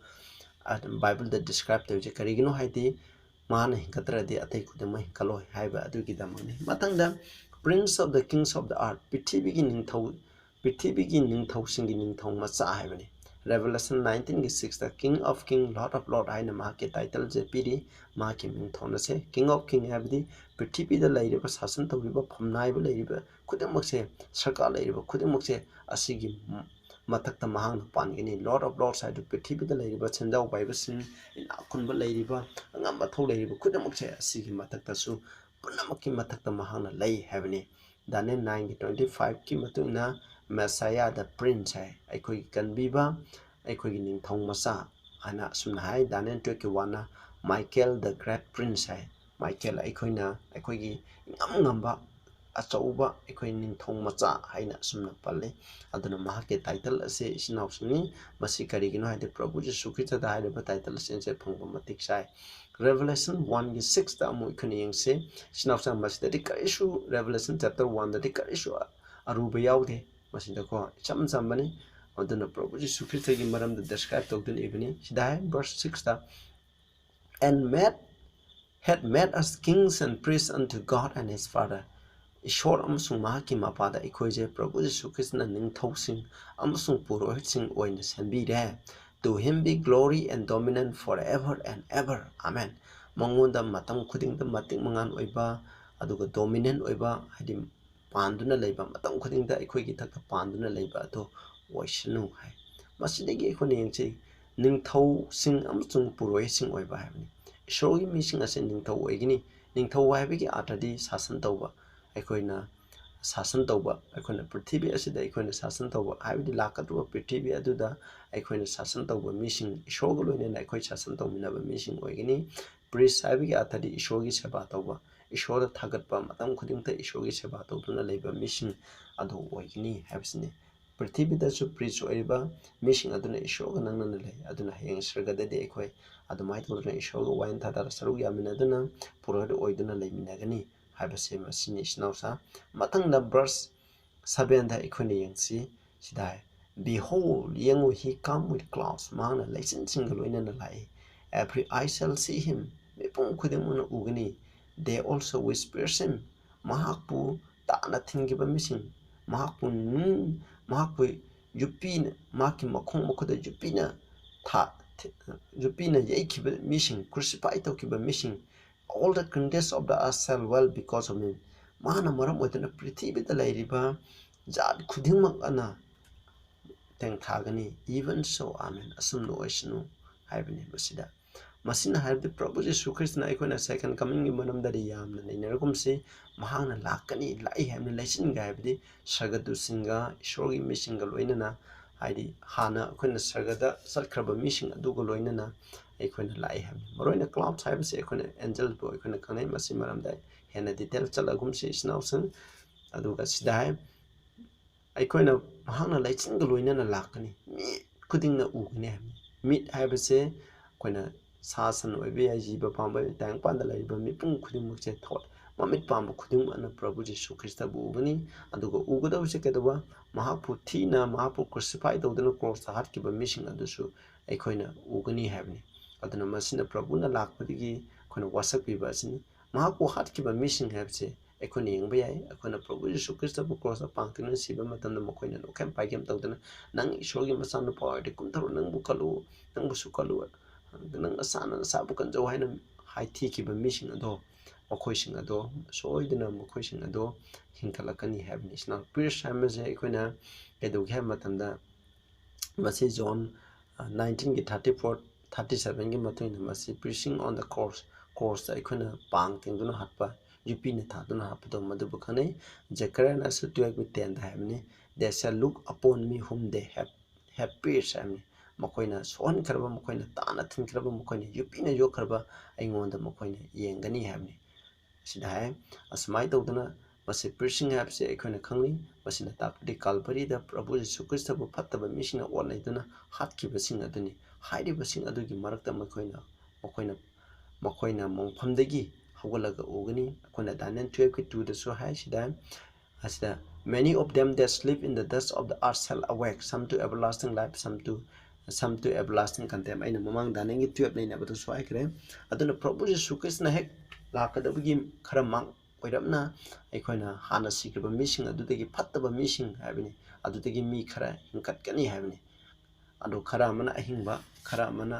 ꯑ, ꯕꯥꯏꯕꯜꯗ describe ꯇꯧꯔꯤꯁꯦ ꯀꯔꯤꯒꯤꯅꯣ ꯍꯥꯏꯗꯤ, ꯃꯥꯅ ꯍꯤꯡꯒꯠꯇ꯭ꯔꯗꯤ ꯑꯇꯩ ꯈꯨꯗꯤꯡꯃꯛ ꯍꯤꯡꯒꯠꯂꯣꯏ ꯍꯥꯏꯕ ꯑꯗꯨꯒꯤꯗꯃꯛꯅꯤ꯫ ꯃꯊꯪꯗ, Prince of the Kings of the Earth, ꯄ꯭ꯔꯤꯊꯤꯕꯤꯒꯤ ꯅꯤꯡꯊꯧ, ꯄ꯭ꯔꯤꯊꯤꯕꯤꯒꯤ ꯅꯤꯡꯊꯧꯁꯤꯡꯒꯤ ꯅꯤꯡꯊꯧ ꯃꯆꯥ ꯍꯥꯏꯕꯅꯤ꯫ Revelation nineteenꯒꯤ sixꯇ King of King, Lord of Lord ꯍꯥꯏꯅ ꯃꯍꯥꯛꯀꯤ ꯇꯥꯏꯇꯜꯁꯦ ꯄꯤꯔꯤ꯫ ꯃꯍꯥꯛꯀꯤ ꯃꯤꯡꯊꯣꯟ ꯑꯁꯦ King of King ꯍꯥꯏꯕꯗꯤ ꯄ꯭ꯔꯤꯊꯤꯕꯤꯗ ꯂꯩꯔꯤꯕ, ꯁꯥꯁꯟ ꯇꯧꯔꯤꯕ, ꯐꯝꯅꯥꯏꯕ ꯂꯩꯔꯤꯕ ꯈꯨꯗꯤꯡꯃꯛꯁꯦ, ꯁꯔꯀꯥꯔ ꯂꯩꯔꯤꯕ ꯈꯨꯗꯤꯡꯃꯛꯁꯦ ꯑꯁꯤꯒꯤ ꯃꯊꯛꯇ ꯃꯍꯥꯛꯅ ꯄꯥꯟꯒꯅꯤ꯫ Lord of Lords ꯍꯥꯏꯗꯨ ꯄ꯭ꯔꯤꯊꯤꯕꯤꯗ ꯂꯩꯔꯤꯕ ꯁꯦꯟꯖꯥꯎ ꯄꯥꯏꯕꯁꯤꯡ, ꯏꯅꯥꯛ ꯈꯨꯟꯕ ꯂꯩꯔꯤꯕ, ꯑꯉꯝ ꯑꯊꯧ ꯂꯩꯔꯤꯕ ꯈꯨꯗꯤꯡꯃꯛꯁꯦ ꯑꯁꯤꯒꯤ ꯃꯊꯛꯇꯁꯨ, ꯄꯨꯝꯅꯃꯛꯀꯤ ꯃꯊꯛꯇ ꯃꯍꯥꯛꯅ ꯂꯩ ꯍꯥꯏꯕꯅꯤ꯫ Daniel nineꯒꯤ twenty fiveꯀꯤ ꯃꯇꯨꯡ ꯏꯟꯅ Messiah the Prince ꯍꯥꯏ, ꯑꯩꯈꯣꯏꯒꯤ ꯀꯟꯕꯤꯕ, ꯑꯩꯈꯣꯏꯒꯤ ꯅꯤꯡꯊꯧ ꯃꯆꯥ ꯍꯥꯏꯅ ꯑꯁꯨꯝꯅ ꯍꯥꯏ꯫ Daniel twelveꯀꯤ oneꯅ Michael the Great Prince ꯍꯥꯏ꯫ ꯃꯥꯏꯀꯦꯜ ꯑꯩꯈꯣꯏꯅ, ꯑꯩꯈꯣꯏꯒꯤ ꯏꯉꯝ ꯉꯝꯕ ꯑꯆꯧꯕ ꯑꯩꯈꯣꯏ ꯅꯤꯡꯊꯧ ꯃꯆꯥ ꯍꯥꯏꯅ ꯑꯁꯨꯝꯅ ꯄꯜꯂꯤ꯫ ꯑꯗꯨꯅ ꯃꯍꯥꯛꯀꯤ ꯇꯥꯏꯇꯜ ꯑꯁꯤ ꯏꯆꯤꯟ ꯏꯅꯥꯎꯁꯤꯡꯅꯤ꯫ ꯃꯁꯤ ꯀꯔꯤꯒꯤꯅꯣ ꯍꯥꯏꯗꯤ ꯄ꯭ꯔꯚꯨ ꯖꯤꯁꯨ ꯈ꯭ꯔꯤꯁꯇꯗ ꯍꯥꯏꯔꯤꯕ ꯇꯥꯏꯇꯜ ꯑꯁꯤꯁꯦ ꯐꯪꯕ ꯃꯇꯤꯛ ꯆꯥꯏ꯫ Revelation oneꯒꯤ sixꯇ ꯑꯃꯨꯛ ꯑꯩꯈꯣꯏꯅ ꯌꯦꯡꯁꯤ꯫ ꯏꯆꯤꯟ ꯏꯅꯥꯎꯁꯤꯡ, ꯃꯁꯤꯗꯗꯤ ꯀꯔꯤꯁꯨ, Revelation chapter oneꯗꯗꯤ ꯀꯔꯤꯁꯨ ꯑꯔꯨꯕ ꯌꯥꯎꯗꯦ꯫ ꯃꯁꯤꯗꯀꯣ ꯏꯆꯝ ꯆꯝꯕꯅꯤ꯫ ꯑꯗꯨꯅ ꯄ꯭ꯔꯚꯨ ꯖꯤꯁꯨ ꯈ꯭ꯔꯤꯁꯇꯒꯤ ꯃꯔꯝꯗ describe ꯇꯧꯗꯨꯅ ꯏꯕꯅꯤ꯫ ꯁꯤꯗ ꯍꯥꯏ verse sixꯇ, "And made, had made us kings and priests unto God and his Father." ꯏꯁꯣꯔ ꯑꯃꯁꯨꯡ ꯃꯍꯥꯛꯀꯤ ꯃꯄꯥꯗ ꯑꯩꯈꯣꯏꯁꯦ ꯄ꯭ꯔꯚꯨ ꯖꯤꯁꯨ ꯈ꯭ꯔꯤꯁꯇꯅ ꯅꯤꯡꯊꯧꯁꯤꯡ ꯑꯃꯁꯨꯡ ꯄꯨꯔꯣꯍꯤꯠꯁꯤꯡ ꯑꯣꯏꯅ ꯁꯦꯝꯕꯤꯔꯦ꯫ "To him be glory and dominion forever and ever. Amen." ꯃꯉꯣꯟꯗ ꯃꯇꯝ ꯈꯨꯗꯤꯡꯗ ꯃꯇꯤꯛ ꯃꯉꯥꯜ ꯑꯣꯏꯕ, ꯑꯗꯨꯒ dominant ꯑꯣꯏꯕ, ꯍꯥꯏꯗꯤ ꯄꯥꯟꯗꯨꯅ ꯂꯩꯕ, ꯃꯇꯝ ꯈꯨꯗꯤꯡꯗ ꯑꯩꯈꯣꯏꯒꯤ ꯏꯊꯛꯇ ꯄꯥꯟꯗꯨꯅ ꯂꯩꯕ ꯑꯗꯨ ꯑꯣꯏꯁꯅꯨ ꯍꯥꯏ꯫ ꯃꯁꯤꯗꯒꯤ ꯑꯩꯈꯣꯏꯅ ꯌꯦꯡꯁꯤ, ꯅꯤꯡꯊꯧꯁꯤꯡ ꯑꯃꯁꯨꯡ ꯄꯨꯔꯣꯍꯤꯠꯁꯤꯡ ꯑꯣꯏꯕ ꯍꯥꯏꯕꯅꯤ꯫ ꯏꯁꯣꯔꯒꯤ ꯃꯤꯁꯤꯡ ꯑꯁꯤ ꯅꯤꯡꯊꯧ ꯑꯣꯏꯒꯅꯤ꯫ ꯅꯤꯡꯊꯧ ꯍꯥꯏꯕꯒꯤ ꯑꯥꯔꯊꯗꯤ ꯁꯥꯁꯟ ꯇꯧꯕ, ꯑꯩꯈꯣꯏꯅ ꯁꯥꯁꯟ ꯇꯧꯕ, ꯑꯩꯈꯣꯏꯅ ꯄ꯭ꯔꯤꯊꯤꯕꯤ ꯑꯁꯤꯗ ꯑꯩꯈꯣꯏꯅ ꯁꯥꯁꯟ ꯇꯧꯕ, ꯍꯥꯏꯕꯗꯤ ꯂꯥꯛꯀꯗꯧꯕ ꯄ꯭ꯔꯤꯊꯤꯕꯤ ꯑꯗꯨꯗ ꯑꯩꯈꯣꯏꯅ ꯁꯥꯁꯟ ꯇꯧꯕ ꯃꯤꯁꯤꯡ, ꯏꯁꯣꯔꯒ ꯂꯣꯏꯅꯅ ꯑꯩꯈꯣꯏ ꯁꯥꯁꯟ ꯇꯧꯃꯤꯟꯅꯕ ꯃꯤꯁꯤꯡ ꯑꯣꯏꯒꯅꯤ꯫ ꯄ꯭ꯔꯤꯁ ꯍꯥꯏꯕꯒꯤ ꯑꯥꯔꯊꯗꯤ ꯏꯁꯣꯔꯒꯤ ꯁꯦꯕꯥ ꯇꯧꯕ, ꯏꯁꯣꯔꯗ ꯊꯥꯒꯠꯄ, ꯃꯇꯝ ꯈꯨꯗꯤꯡꯃꯛꯇ ꯏꯁꯣꯔꯒꯤ ꯁꯦꯕꯥ ꯇꯧꯗꯨꯅ ꯂꯩꯕ ꯃꯤꯁꯤꯡ ꯑꯗꯨ ꯑꯣꯏꯒꯅꯤ ꯍꯥꯏꯕꯁꯤꯅꯤ꯫ ꯄ꯭ꯔꯤꯊꯤꯕꯤꯗꯁꯨ ꯄ꯭ꯔꯤꯁ ꯑꯣꯏꯔꯤꯕ ꯃꯤꯁꯤꯡ ꯑꯗꯨꯅ ꯏꯁꯣꯔꯒ ꯅꯛꯅꯅ ꯂꯩ꯫ ꯑꯗꯨꯅ ꯍꯌꯦꯡ ꯁ꯭ꯋꯔꯒꯗꯗꯤ ꯑꯩꯈꯣꯏ ꯑꯗꯨꯃꯥꯏꯅ ꯇꯧꯗꯨꯅ ꯏꯁꯣꯔꯒ ꯋꯥꯌꯦꯜ ꯊꯥꯗꯥꯔ ꯁꯔꯨꯛ ꯌꯥꯃꯤꯟꯅꯗꯨꯅ ꯄꯨꯔꯣꯍꯤꯠ ꯑꯣꯏꯗꯨꯅ ꯂꯩꯃꯤꯟꯅꯒꯅꯤ ꯍꯥꯏꯕꯁꯦ ꯃꯁꯤꯅꯤ, ꯏꯆꯤꯟ ꯏꯅꯥꯎꯁꯥ꯫ ꯃꯊꯪꯗ verse sevenꯗ ꯑꯩꯈꯣꯏꯅ ꯌꯦꯡꯁꯤ꯫ ꯁꯤꯗ ꯍꯥꯏ, "Behold," ꯌꯦꯡꯉꯨ, "he come with clouds," ꯃꯍꯥꯛꯅ ꯂꯩꯆꯤꯟꯁꯤꯡꯒ ꯂꯣꯏꯅꯅ ꯂꯥꯛꯏ꯫ "Every eye shall see him," ꯃꯤꯄꯨꯝ ꯈꯨꯗꯤꯡꯃꯛꯅ ꯎꯒꯅꯤ꯫ "They also which pierced him," ꯃꯍꯥꯛꯄꯨ ꯇꯥꯅ ꯊꯤꯟꯈꯤꯕ ꯃꯤꯁꯤꯡ, ꯃꯍꯥꯛꯄꯨ ꯅꯨꯡ, ꯃꯍꯥꯛꯄꯨ ꯌꯣꯠꯄꯤꯅ, ꯃꯍꯥꯛꯀꯤ ꯃꯈꯣꯡ ꯃꯈꯨꯠꯇ ꯌꯣꯠꯄꯤꯅ ꯊꯥ-, ꯊꯤ-, ꯌꯣꯠꯄꯤꯅ ꯌꯩꯈꯤꯕ ꯃꯤꯁꯤꯡ, crucify ꯇꯧꯈꯤꯕ ꯃꯤꯁꯤꯡ, "All the kingdoms of the earth shall well because of him." ꯃꯥꯅ ꯃꯔꯝ ꯑꯣꯏꯗꯨꯅ ꯄ꯭ꯔꯤꯊꯤꯕꯤꯗ ꯂꯩꯔꯤꯕ ꯖꯥꯠ ꯈꯨꯗꯤꯡꯃꯛ ꯑꯅ ꯇꯦꯡꯊꯥꯒꯅꯤ꯫ "Even so, amen." ꯑꯁꯨꯝꯅ ꯑꯣꯏꯁꯅꯨ ꯍꯥꯏꯕꯅꯤ ꯃꯁꯤꯗ꯫ ꯃꯁꯤꯅ ꯍꯥꯏꯕꯗꯤ ꯄ꯭ꯔꯚꯨ ꯖꯤꯁꯨ ꯈ꯭ꯔꯤꯁꯇꯅ ꯑꯩꯈꯣꯏꯅ second comingꯒꯤ ꯃꯔꯝꯗꯗꯤ ꯌꯥꯝꯅ ꯅꯩꯅꯔꯒꯨꯝꯁꯤ, ꯃꯍꯥꯛꯅ ꯂꯥꯛꯀꯅꯤ, ꯂꯥꯛꯏ ꯍꯥꯏꯕꯅꯤ꯫ ꯂꯩꯆꯤꯟꯒ ꯍꯥꯏꯕꯗꯤ ꯁꯔꯒꯗꯨꯁꯤꯡꯒ ꯏꯁꯣꯔꯒꯤ ꯃꯤꯁꯤꯡꯒ ꯂꯣꯏꯅꯅ, ꯍꯥꯏꯗꯤ ꯍꯥꯟꯅ ꯑꯩꯈꯣꯏꯅ ꯁꯔꯒꯗ ꯆꯠꯈ꯭ꯔꯕ ꯃꯤꯁꯤꯡ ꯑꯗꯨꯒ ꯂꯣꯏꯅꯅ ꯑꯩꯈꯣꯏꯅ ꯂꯥꯛꯏ ꯍꯥꯏꯕꯅꯤ꯫ ꯃꯔꯨꯑꯣꯏꯅ clouds ꯍꯥꯏꯕꯁꯤ ꯑꯩꯈꯣꯏꯅ angelꯕꯨ ꯑꯩꯈꯣꯏꯅ ꯈꯪꯅꯩ꯫ ꯃꯁꯤ ꯃꯔꯝꯗ ꯍꯦꯟꯅ detail ꯆꯠꯂꯒꯨꯝꯁꯤ ꯏꯆꯤꯟ ꯏꯅꯥꯎꯁꯤꯡ꯫ ꯑꯗꯨꯒ ꯁꯤꯗ ꯍꯥꯏ, ꯑꯩꯈꯣꯏꯅ, ꯃꯍꯥꯛꯅ ꯂꯩꯆꯤꯟꯒ ꯂꯣꯏꯅꯅ ꯂꯥꯛꯀꯅꯤ, ꯃꯤꯠ ꯈꯨꯗꯤꯡꯅ ꯎꯒꯅꯤ ꯍꯥꯏꯕꯅꯤ꯫ ꯃꯤꯠ ꯍꯥꯏꯕꯁꯦ ꯑꯩꯈꯣꯏꯅ ꯁꯥ ꯁꯟ ꯑꯣꯏꯕ ꯌꯥꯏ, ꯖꯤꯕ ꯄꯥꯟꯕ, ꯇꯥꯏꯕꯪꯄꯥꯟꯗ ꯂꯩꯔꯤꯕ ꯃꯤꯄꯨꯝ ꯈꯨꯗꯤꯡꯃꯛꯁꯦ ꯊꯣꯛ-, ꯃꯃꯤꯠ ꯄꯥꯟꯕ ꯈꯨꯗꯤꯡꯃꯛꯅ ꯄ꯭ꯔꯚꯨ ꯖꯤꯁꯨ ꯈ꯭ꯔꯤꯁꯇꯕꯨ ꯎꯒꯅꯤ꯫ ꯑꯗꯨꯒ ꯎꯒꯗꯕꯁꯦ ꯀꯩꯗꯧꯕ? ꯃꯍꯥꯛꯄꯨ ꯊꯤꯅ, ꯃꯍꯥꯛꯄꯨ crucify ꯇꯧꯗꯨꯅ crossꯇ ꯍꯥꯠꯈꯤꯕ ꯃꯤꯁꯤꯡ ꯑꯗꯨꯁꯨ ꯑꯩꯈꯣꯏꯅ ꯎꯒꯅꯤ ꯍꯥꯏꯕꯅꯤ꯫ ꯑꯗꯨꯅ ꯃꯁꯤꯅ ꯄ꯭ꯔꯚꯨꯅ ꯂꯥꯛꯄꯗꯒꯤ ꯑꯩꯈꯣꯏꯅ ꯋꯥꯁꯛꯄꯤꯕ ꯑꯁꯤꯅꯤ꯫ ꯃꯍꯥꯛꯄꯨ ꯍꯥꯠꯈꯤꯕ ꯃꯤꯁꯤꯡ ꯍꯥꯏꯕꯁꯦ ꯑꯩꯈꯣꯏꯅ ꯌꯦꯡꯕ ꯌꯥꯏ꯫ ꯑꯩꯈꯣꯏꯅ ꯄ꯭ꯔꯚꯨ ꯌꯤꯁꯨ ꯈ꯭ꯔꯤꯁꯇꯕꯨ crossꯇ ꯄꯥꯡ ꯇꯤꯡꯗꯨꯅ ꯁꯤꯕ ꯃꯇꯝꯗ ꯃꯈꯣꯏꯅ ꯅꯣꯛꯈꯦꯝ ꯄꯥꯏꯈꯦꯝ ꯇꯧꯗꯅ, "ꯅꯪ ꯏꯁꯣꯔꯒꯤ ꯃꯆꯥꯅꯨꯄꯥ ꯑꯣꯏꯔꯗꯤ ꯀꯨꯝꯊꯔꯛꯎ, ꯅꯪꯕꯨꯁꯨ ꯀꯜꯂꯨ, ꯅꯪꯕꯨꯁꯨ ꯀꯜꯂꯨ, ꯅꯪ ꯅꯁꯥꯅ ꯅꯁꯥꯕꯨ ꯀꯟꯖꯧ" ꯍꯥꯏꯅ ꯍꯥꯏꯊꯤꯈꯤꯕ ꯃꯤꯁꯤꯡ ꯑꯗꯣ, ꯃꯈꯣꯏꯁꯤꯡ ꯑꯗꯣ ꯁꯣꯏꯗꯅ ꯃꯈꯣꯏꯁꯤꯡ ꯑꯗꯣ ꯍꯤꯡꯒꯠꯂꯛꯀꯅꯤ ꯍꯥꯏꯕꯅꯤ꯫ ꯏꯆꯤꯟ ꯏꯅꯥꯎ, ꯄꯤꯔꯁ ꯍꯥꯏꯕꯁꯦ ꯑꯩꯈꯣꯏꯅ ꯀꯩꯗꯧꯒꯦ ꯍꯥꯏꯕ ꯃꯇꯝꯗ, ꯃꯁꯤ ꯖꯣꯟ, ꯑ, nineteenꯒꯤ thirty-four, thirty-sevenꯒꯤ ꯃꯇꯨꯡ ꯏꯟꯅ ꯃꯁꯤ preaching on the cross, crossꯇ ꯑꯩꯈꯣꯏꯅ ꯄꯥꯡ ꯇꯤꯡꯗꯨꯅ ꯍꯥꯠꯄ, ꯌꯣꯠꯄꯤꯅ ꯊꯥꯗꯨꯅ ꯍꯥꯠꯄꯗꯣ ꯃꯗꯨꯕꯨ ꯈꯪꯅꯩ꯫ ꯖꯦꯀꯔꯤꯌꯥꯅꯁꯨ twelveꯀꯤ tenꯗ ꯍꯥꯏꯕꯅꯤ, "They shall look upon me whom they have, have pierced" ꯍꯥꯏꯕꯅꯤ꯫ ꯃꯈꯣꯏꯅ ꯁꯣꯛꯍꯟꯈ꯭ꯔꯕ, ꯃꯈꯣꯏꯅ ꯇꯥꯅ ꯊꯤꯟꯈ꯭ꯔꯕ, ꯃꯈꯣꯏꯅ ꯌꯣꯠꯄꯤꯅ ꯌꯣꯠꯈ꯭ꯔꯕ ꯑꯩꯉꯣꯟꯗ ꯃꯈꯣꯏꯅ ꯌꯦꯡꯒꯅꯤ ꯍꯥꯏꯕꯅꯤ꯫ ꯑꯁꯤꯗ ꯍꯥꯏ, ꯑꯁꯨꯃꯥꯏꯅ ꯇꯧꯗꯅ ꯃꯁꯤ preaching ꯍꯥꯏꯕꯁꯤ ꯑꯩꯈꯣꯏꯅ ꯈꯪꯅꯩ꯫ ꯃꯁꯤꯅ ꯇꯥꯛꯄꯗꯤ ꯀꯥꯜꯚꯔꯤꯗ ꯄ꯭ꯔꯚꯨ ꯖꯤꯁꯨ ꯈ꯭ꯔꯤꯁꯇꯕꯨ ꯐꯠꯇꯕ ꯃꯤꯁꯤꯡꯅ ꯑꯣꯠꯅꯩꯗꯨꯅ ꯍꯥꯠꯈꯤꯕꯁꯤꯡ ꯑꯗꯨꯅꯤ꯫ ꯍꯥꯏꯔꯤꯕꯁꯤꯡ ꯑꯗꯨꯒꯤ ꯃꯔꯛꯇ ꯃꯈꯣꯏꯅ, ꯃꯈꯣꯏꯅ, ꯃꯈꯣꯏꯅ ꯃꯣꯡꯐꯝꯗꯒꯤ ꯍꯧꯒꯠꯂꯒ ꯎꯒꯅꯤ꯫ ꯑꯩꯈꯣꯏꯅ Daniel twelveꯀꯤ twoꯗꯁꯨ ꯍꯥꯏ ꯁꯤꯗ, ꯑꯁꯤꯗ, "Many of them that sleep in the dust of the earth shall awake, some to everlasting life, some to, some to everlasting contempt." ꯑꯩꯅ ꯃꯃꯥꯡ Danielꯒꯤ twelve ꯅꯩꯅꯕꯗꯁꯨ ꯍꯥꯏꯈ꯭ꯔꯦ꯫ ꯑꯗꯨꯅ ꯄ꯭ꯔꯚꯨ ꯖꯤꯁꯨ ꯈ꯭ꯔꯤꯁꯇꯅ ꯍꯦꯛ ꯂꯥꯛꯀꯗꯕꯒꯤ ꯈꯔ ꯃꯥꯡ-, ꯑꯣꯏꯔꯞꯅ ꯑꯩꯈꯣꯏꯅ ꯍꯥꯟꯅ ꯁꯤꯈ꯭ꯔꯕ ꯃꯤꯁꯤꯡ ꯑꯗꯨꯗꯒꯤ ꯐꯠꯇꯕ ꯃꯤꯁꯤꯡ ꯍꯥꯏꯕꯅꯤ, ꯑꯗꯨꯗꯒꯤ ꯃꯤ ꯈꯔ ꯍꯤꯡꯀꯠꯀꯅꯤ ꯍꯥꯏꯕꯅꯤ꯫ ꯑꯗꯨ ꯈꯔ ꯑꯃꯅ ꯑꯍꯤꯡꯕ, ꯈꯔ ꯑꯃꯅ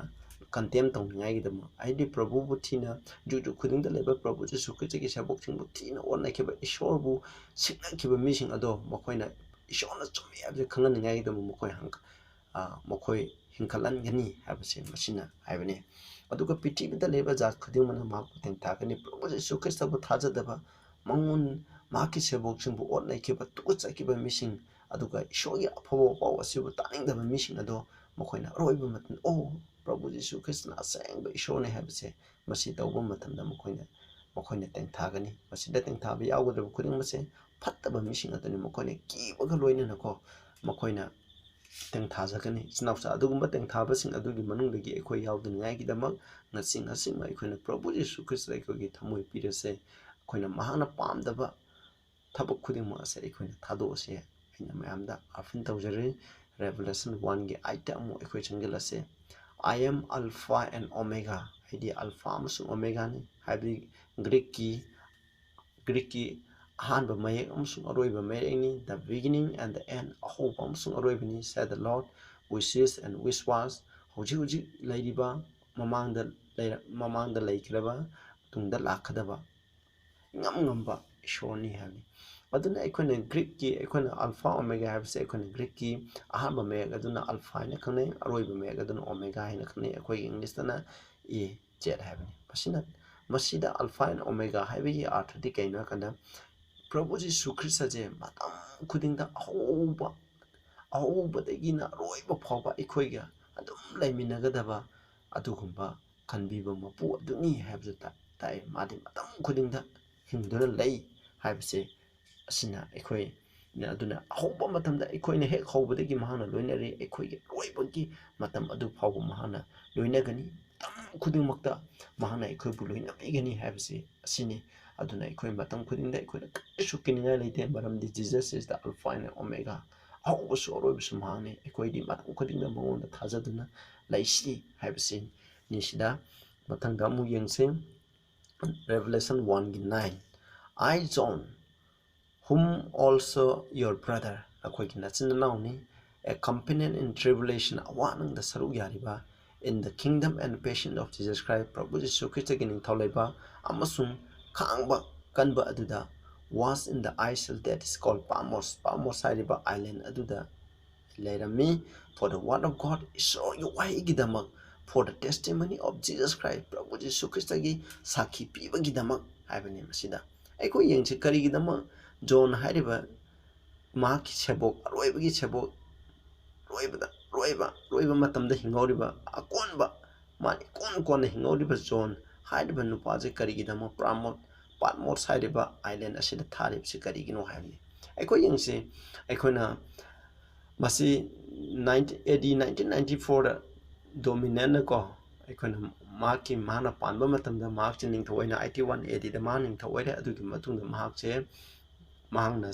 ꯀꯟꯗꯦꯝ ꯇꯧꯅꯤꯡꯉꯥꯏꯒꯤꯗꯃꯛ, ꯍꯥꯏꯗꯤ ꯄ꯭ꯔꯚꯨꯕꯨ ꯊꯤꯅ, ꯖꯨꯛ ꯖꯨꯛ ꯈꯨꯗꯤꯡꯗ ꯂꯩꯕ ꯄ꯭ꯔꯚꯨ ꯖꯤꯁꯨ ꯈ꯭ꯔꯤꯁꯇꯒꯤ ꯁꯦꯕꯣꯛꯁꯤꯡꯕꯨ ꯊꯤꯅ ꯑꯣꯠꯅꯈꯤꯕ, ꯏꯁꯣꯔꯕꯨ ꯁꯤꯡꯅꯈꯤꯕ ꯃꯤꯁꯤꯡ ꯑꯗꯣ ꯃꯈꯣꯏꯅ ꯏꯁꯣꯔꯅ ꯆꯨꯝꯃꯤ ꯍꯥꯏꯕꯁꯦ ꯈꯪꯍꯟꯅꯤꯡꯉꯥꯏꯒꯤꯗꯃꯛ ꯃꯈꯣꯏ ꯍꯪ-, ꯑ, ꯃꯈꯣꯏ ꯍꯤꯡꯒꯠꯍꯟꯒꯅꯤ ꯍꯥꯏꯕꯁꯦ ꯃꯁꯤꯅ ꯍꯥꯏꯕꯅꯤ꯫ ꯑꯗꯨꯒ ꯄ꯭ꯔꯤꯊꯤꯕꯤꯗ ꯂꯩꯕ ꯖꯥꯠ ꯈꯨꯗꯤꯡꯃꯛꯅ ꯃꯍꯥꯛꯄꯨ ꯇꯦꯡꯊꯥꯒꯅꯤ꯫ ꯄ꯭ꯔꯚꯨ ꯖꯤꯁꯨ ꯈ꯭ꯔꯤꯁꯇꯕꯨ ꯊꯥꯖꯗꯕ, ꯃꯉꯣꯟ, ꯃꯍꯥꯛꯀꯤ ꯁꯦꯕꯣꯛꯁꯤꯡꯕꯨ ꯑꯣꯠꯅꯈꯤꯕ, ꯇꯨꯀꯠꯆꯈꯤꯕ ꯃꯤꯁꯤꯡ, ꯑꯗꯨꯒ ꯏꯁꯣꯔꯒꯤ ꯑꯐꯕ ꯄꯥꯎ ꯑꯁꯤꯕꯨ ꯇꯥꯅꯤꯡꯗꯕ ꯃꯤꯁꯤꯡ ꯑꯗꯣ ꯃꯈꯣꯏꯅ ꯑꯔꯣꯏꯕ ꯃꯇꯝꯗ, "ꯑꯣ, ꯄ꯭ꯔꯚꯨ ꯖꯤꯁꯨ ꯈ꯭ꯔꯤꯁꯇꯅ ꯑꯁꯦꯡꯕ ꯏꯁꯣꯔꯅꯤ" ꯍꯥꯏꯕꯁꯦ ꯃꯁꯤ ꯇꯧꯕ ꯃꯇꯝꯗ ꯃꯈꯣꯏꯅ, ꯃꯈꯣꯏꯅ ꯇꯦꯡꯊꯥꯒꯅꯤ꯫ ꯃꯁꯤꯗ ꯇꯦꯡꯊꯥꯕ ꯌꯥꯎꯒꯗꯕ ꯈꯨꯗꯤꯡꯃꯛꯁꯦ ꯐꯠꯇꯕ ꯃꯤꯁꯤꯡ ꯑꯗꯨꯅꯤ꯫ ꯃꯈꯣꯏꯅ ꯀꯤꯕꯒ ꯂꯣꯏꯅꯅꯀꯣ ꯃꯈꯣꯏꯅ ꯇꯦꯡꯊꯥꯖꯒꯅꯤ꯫ ꯏꯆꯤꯟ ꯏꯅꯥꯎꯁꯥ, ꯑꯗꯨꯒꯨꯝꯕ ꯇꯦꯡꯊꯥꯕꯁꯤꯡ ꯑꯗꯨꯒꯤ ꯃꯅꯨꯡꯗꯒꯤ ꯑꯩꯈꯣꯏ ꯌꯥꯎꯗꯅꯤꯡꯉꯥꯏꯒꯤꯗꯃꯛ ꯉꯁꯤ, ꯉꯁꯤꯃꯛ ꯑꯩꯈꯣꯏꯅ ꯄ꯭ꯔꯚꯨ ꯖꯤꯁꯨ ꯈ꯭ꯔꯤꯁꯇꯗ ꯑꯩꯈꯣꯏꯒꯤ ꯊꯃꯣꯏ ꯄꯤꯔꯁꯦ꯫ ꯑꯩꯈꯣꯏꯅ ꯃꯍꯥꯛꯅ ꯄꯥꯝꯗꯕ ꯊꯕꯛ ꯈꯨꯗꯤꯡꯃꯛ ꯑꯁꯦ ꯑꯩꯈꯣꯏꯅ ꯊꯥꯗꯣꯛꯑꯁꯦ꯫ ꯑꯩꯅ ꯃꯌꯥꯝꯗ ꯑꯥꯔꯐꯤꯟ ꯇꯧꯖꯔꯤ꯫ Revelation one ꯒꯤ eight ꯇ ꯑꯃꯨꯛ ꯑꯩꯈꯣꯏ ꯆꯪꯁꯤꯜꯂꯁꯦ꯫ "I am Alpha and Omega", ꯍꯥꯏꯗꯤ ꯑꯜꯐꯥ ꯑꯃꯁꯨꯡ ꯑꯣꯃꯦꯒꯥꯅꯤ, ꯍꯥꯏꯕꯗꯤ ꯒ꯭ꯔꯤꯛꯀꯤ, ꯒ꯭ꯔꯤꯛꯀꯤ ꯑꯍꯥꯟꯕ ꯃꯌꯦꯛ ꯑꯃꯁꯨꯡ ꯑꯔꯣꯏꯕ ꯃꯌꯦꯛꯅꯤ, the beginning and the end, ꯑꯍꯧꯕ ꯑꯃꯁꯨꯡ ꯑꯔꯣꯏꯕꯅꯤ, said the Lord, which is and which was, ꯍꯧꯖꯤꯛ ꯍꯧꯖꯤꯛ ꯂꯩꯔꯤꯕ, ꯃꯃꯥꯡꯗ ꯂꯩꯔ-, ꯃꯃꯥꯡꯗ ꯂꯩꯈ꯭ꯔꯕ, ꯇꯨꯡꯗ ꯂꯥꯛꯀꯗꯕ, ꯏꯉꯝ ꯉꯝꯕ ꯏꯁꯣꯔꯅꯤ ꯍꯥꯏꯕꯅꯤ꯫ ꯑꯗꯨꯅ ꯑꯩꯈꯣꯏꯅ ꯒ꯭ꯔꯤꯛꯀꯤ, ꯑꯩꯈꯣꯏꯅ ꯑꯜꯐꯥ ꯑꯣꯃꯦꯒꯥ ꯍꯥꯏꯕꯁꯦ ꯑꯩꯈꯣꯏꯅ ꯒ꯭ꯔꯤꯛꯀꯤ ꯑꯍꯥꯟꯕ ꯃꯌꯦꯛ ꯑꯗꯨꯅ ꯑꯜꯐꯥ ꯍꯥꯏꯅ ꯈꯪꯅꯩ, ꯑꯔꯣꯏꯕ ꯃꯌꯦꯛ ꯑꯗꯨꯅ ꯑꯣꯃꯦꯒꯥ ꯍꯥꯏꯅ ꯈꯪꯅꯩ, ꯑꯩꯈꯣꯏꯒꯤ ꯏꯪꯂꯤꯁꯇꯅ A Z ꯍꯥꯏꯕꯅꯤ꯫ ꯃꯁꯤꯅ, ꯃꯁꯤꯗ ꯑꯜꯐꯥ and ꯑꯣꯃꯦꯒꯥ ꯍꯥꯏꯕꯒꯤ ꯑꯥꯔꯊꯗꯤ ꯀꯩꯅꯣ ꯍꯥꯏ ꯀꯥꯟꯗ, ꯄ꯭ꯔꯚꯨ ꯖꯤꯁꯨ ꯈ꯭ꯔꯤꯁꯇꯁꯦ ꯃꯇꯝ ꯈꯨꯗꯤꯡꯗ ꯑꯍꯧꯕ, ꯑꯍꯧꯕꯗꯒꯤꯅ ꯑꯔꯣꯏꯕ ꯐꯥꯎꯕ ꯑꯩꯈꯣꯏꯒ ꯑꯗꯨꯝ ꯂꯩꯃꯤꯟꯅꯒꯗꯕ ꯑꯗꯨꯒꯨꯝꯕ ꯈꯟꯕꯤꯕ ꯃꯄꯨ ꯑꯗꯨꯅꯤ ꯍꯥꯏꯕꯁꯨ ꯇꯥ-, ꯇꯥꯛꯑꯦ꯫ ꯃꯥꯗꯤ ꯃꯇꯝ ꯈꯨꯗꯤꯡꯗ ꯍꯤꯡꯗꯨꯅ ꯂꯩ ꯍꯥꯏꯕꯁꯦ ꯑꯁꯤꯅ ꯑꯩꯈꯣꯏ, ꯑꯗꯨꯅ ꯑꯍꯧꯕ ꯃꯇꯝꯗ ꯑꯩꯈꯣꯏꯅ ꯍꯦꯛ ꯍꯧꯕꯗꯒꯤ ꯃꯍꯥꯛꯅ ꯂꯣꯏꯅꯔꯤ, ꯑꯩꯈꯣꯏꯒꯤ ꯑꯔꯣꯏꯕꯒꯤ ꯃꯇꯝ ꯑꯗꯨ ꯐꯥꯎꯕ ꯃꯍꯥꯛꯅ ꯂꯣꯏꯅꯒꯅꯤ꯫ ꯃꯇꯝ ꯈꯨꯗꯤꯡꯃꯛꯇ ꯃꯍꯥꯛꯅ ꯑꯩꯈꯣꯏꯕꯨ ꯂꯣꯏꯅꯕꯤꯒꯅꯤ ꯍꯥꯏꯕꯁꯤ ꯑꯁꯤꯅꯤ꯫ ꯑꯗꯨꯅ ꯑꯩꯈꯣꯏ ꯃꯇꯝ ꯈꯨꯗꯤꯡꯗ ꯑꯩꯈꯣꯏꯅ ꯀꯔꯤꯁꯨ ꯀꯤꯅꯤꯡꯉꯥꯏ ꯂꯩꯇꯦ, ꯃꯔꯝꯗꯤ Jesus is the Alpha and Omega, ꯑꯍꯧꯕꯁꯨ ꯑꯔꯣꯏꯕꯁꯨ ꯃꯍꯥꯛꯅꯤ꯫ ꯑꯩꯈꯣꯏꯗꯤ ꯃꯇꯝ ꯈꯨꯗꯤꯡꯗ ꯃꯉꯣꯟꯗ ꯊꯥꯖꯗꯨꯅ ꯂꯩꯁꯤ ꯍꯥꯏꯕꯁꯤꯅꯤ꯫ ꯁꯤꯗ ꯃꯊꯪꯗ ꯑꯃꯨꯛ ꯌꯦꯡꯁꯤ꯫ Revelation one ꯒꯤ nine, "I, John, whom also your brother," ꯑꯩꯈꯣꯏꯒꯤ ꯅꯆꯤꯟ ꯅꯅꯥꯎꯅꯤ, "a companion in tribulation," ꯑꯋꯥ ꯅꯪꯗ ꯁꯔꯨꯛ ꯌꯥꯔꯤꯕ, "in the kingdom and patience of Jesus Christ," ꯄ꯭ꯔꯚꯨ ꯖꯤꯁꯨ ꯈ꯭ꯔꯤꯁꯇꯒꯤ ꯅꯤꯡꯊꯧ ꯂꯩꯕ ꯑꯃꯁꯨꯡ ꯈꯥꯡꯕ ꯀꯟꯕ ꯑꯗꯨꯗ, "was in the isle that is called Patmos," ꯄꯥꯃꯣꯁ ꯍꯥꯏꯔꯤꯕ island ꯑꯗꯨꯗ ꯂꯩꯔꯝꯃꯤ꯫ "For the word of God," ꯏꯁꯣꯔꯒꯤ ꯋꯥꯍꯩꯒꯤꯗꯃꯛ, "for the testimony of Jesus Christ," ꯄ꯭ꯔꯚꯨ ꯖꯤꯁꯨ ꯈ꯭ꯔꯤꯁꯇꯒꯤ ꯁꯥꯈꯤ ꯄꯤꯕꯒꯤꯗꯃꯛ ꯍꯥꯏꯕꯅꯤ꯫ ꯃꯁꯤꯗ ꯑꯩꯈꯣꯏ ꯌꯦꯡꯁꯤ, ꯀꯔꯤꯒꯤꯗꯃꯛ ꯖꯣꯟ ꯍꯥꯏꯔꯤꯕ ꯃꯍꯥꯛꯀꯤ ꯁꯦꯕꯣꯛ, ꯑꯔꯣꯏꯕꯒꯤ ꯁꯦꯕꯣꯛ, ꯑꯔꯣꯏꯕꯗ, ꯑꯔꯣꯏꯕ, ꯑꯔꯣꯏꯕ ꯃꯇꯝꯗ ꯍꯤꯡꯍꯧꯔꯤꯕ ꯑꯀꯣꯟꯕ, ꯃꯥꯅ ꯏꯀꯣꯟ ꯀꯣꯟꯅ ꯍꯤꯡꯍꯧꯔꯤꯕ ꯖꯣꯟ ꯍꯥꯏꯔꯤꯕ ꯅꯨꯄꯥꯁꯦ ꯀꯔꯤꯒꯤꯗꯃꯛ ꯄ꯭ꯔꯥꯃꯣꯠ, ꯄꯥꯠꯃꯣꯁ ꯍꯥꯏꯔꯤꯕ island ꯑꯁꯤꯗ ꯊꯥꯔꯤꯕꯁꯤ ꯀꯔꯤꯒꯤꯅꯣ ꯍꯥꯏꯕꯅꯤ꯫ ꯑꯩꯈꯣꯏ ꯌꯦꯡꯁꯤ, ꯑꯩꯈꯣꯏꯅ ꯃꯁꯤ nineteen, A D nineteen ninety fourꯗ ꯗꯣꯃꯤꯅꯤꯌꯟꯅꯀꯣ, ꯑꯩꯈꯣꯏꯅ ꯃꯍꯥꯛꯀꯤ, ꯃꯍꯥꯛꯅ ꯄꯥꯟꯕ ꯃꯇꯝꯗ ꯃꯍꯥꯛꯁꯤ ꯅꯤꯡꯊꯧ ꯑꯣꯏꯅ eighty one A Dꯗ ꯃꯍꯥꯛ ꯅꯤꯡꯊꯧ ꯑꯣꯏꯔꯦ꯫ ꯑꯗꯨꯒꯤ ꯃꯇꯨꯡꯗ ꯃꯍꯥꯛꯁꯦ, ꯃꯍꯥꯛꯅ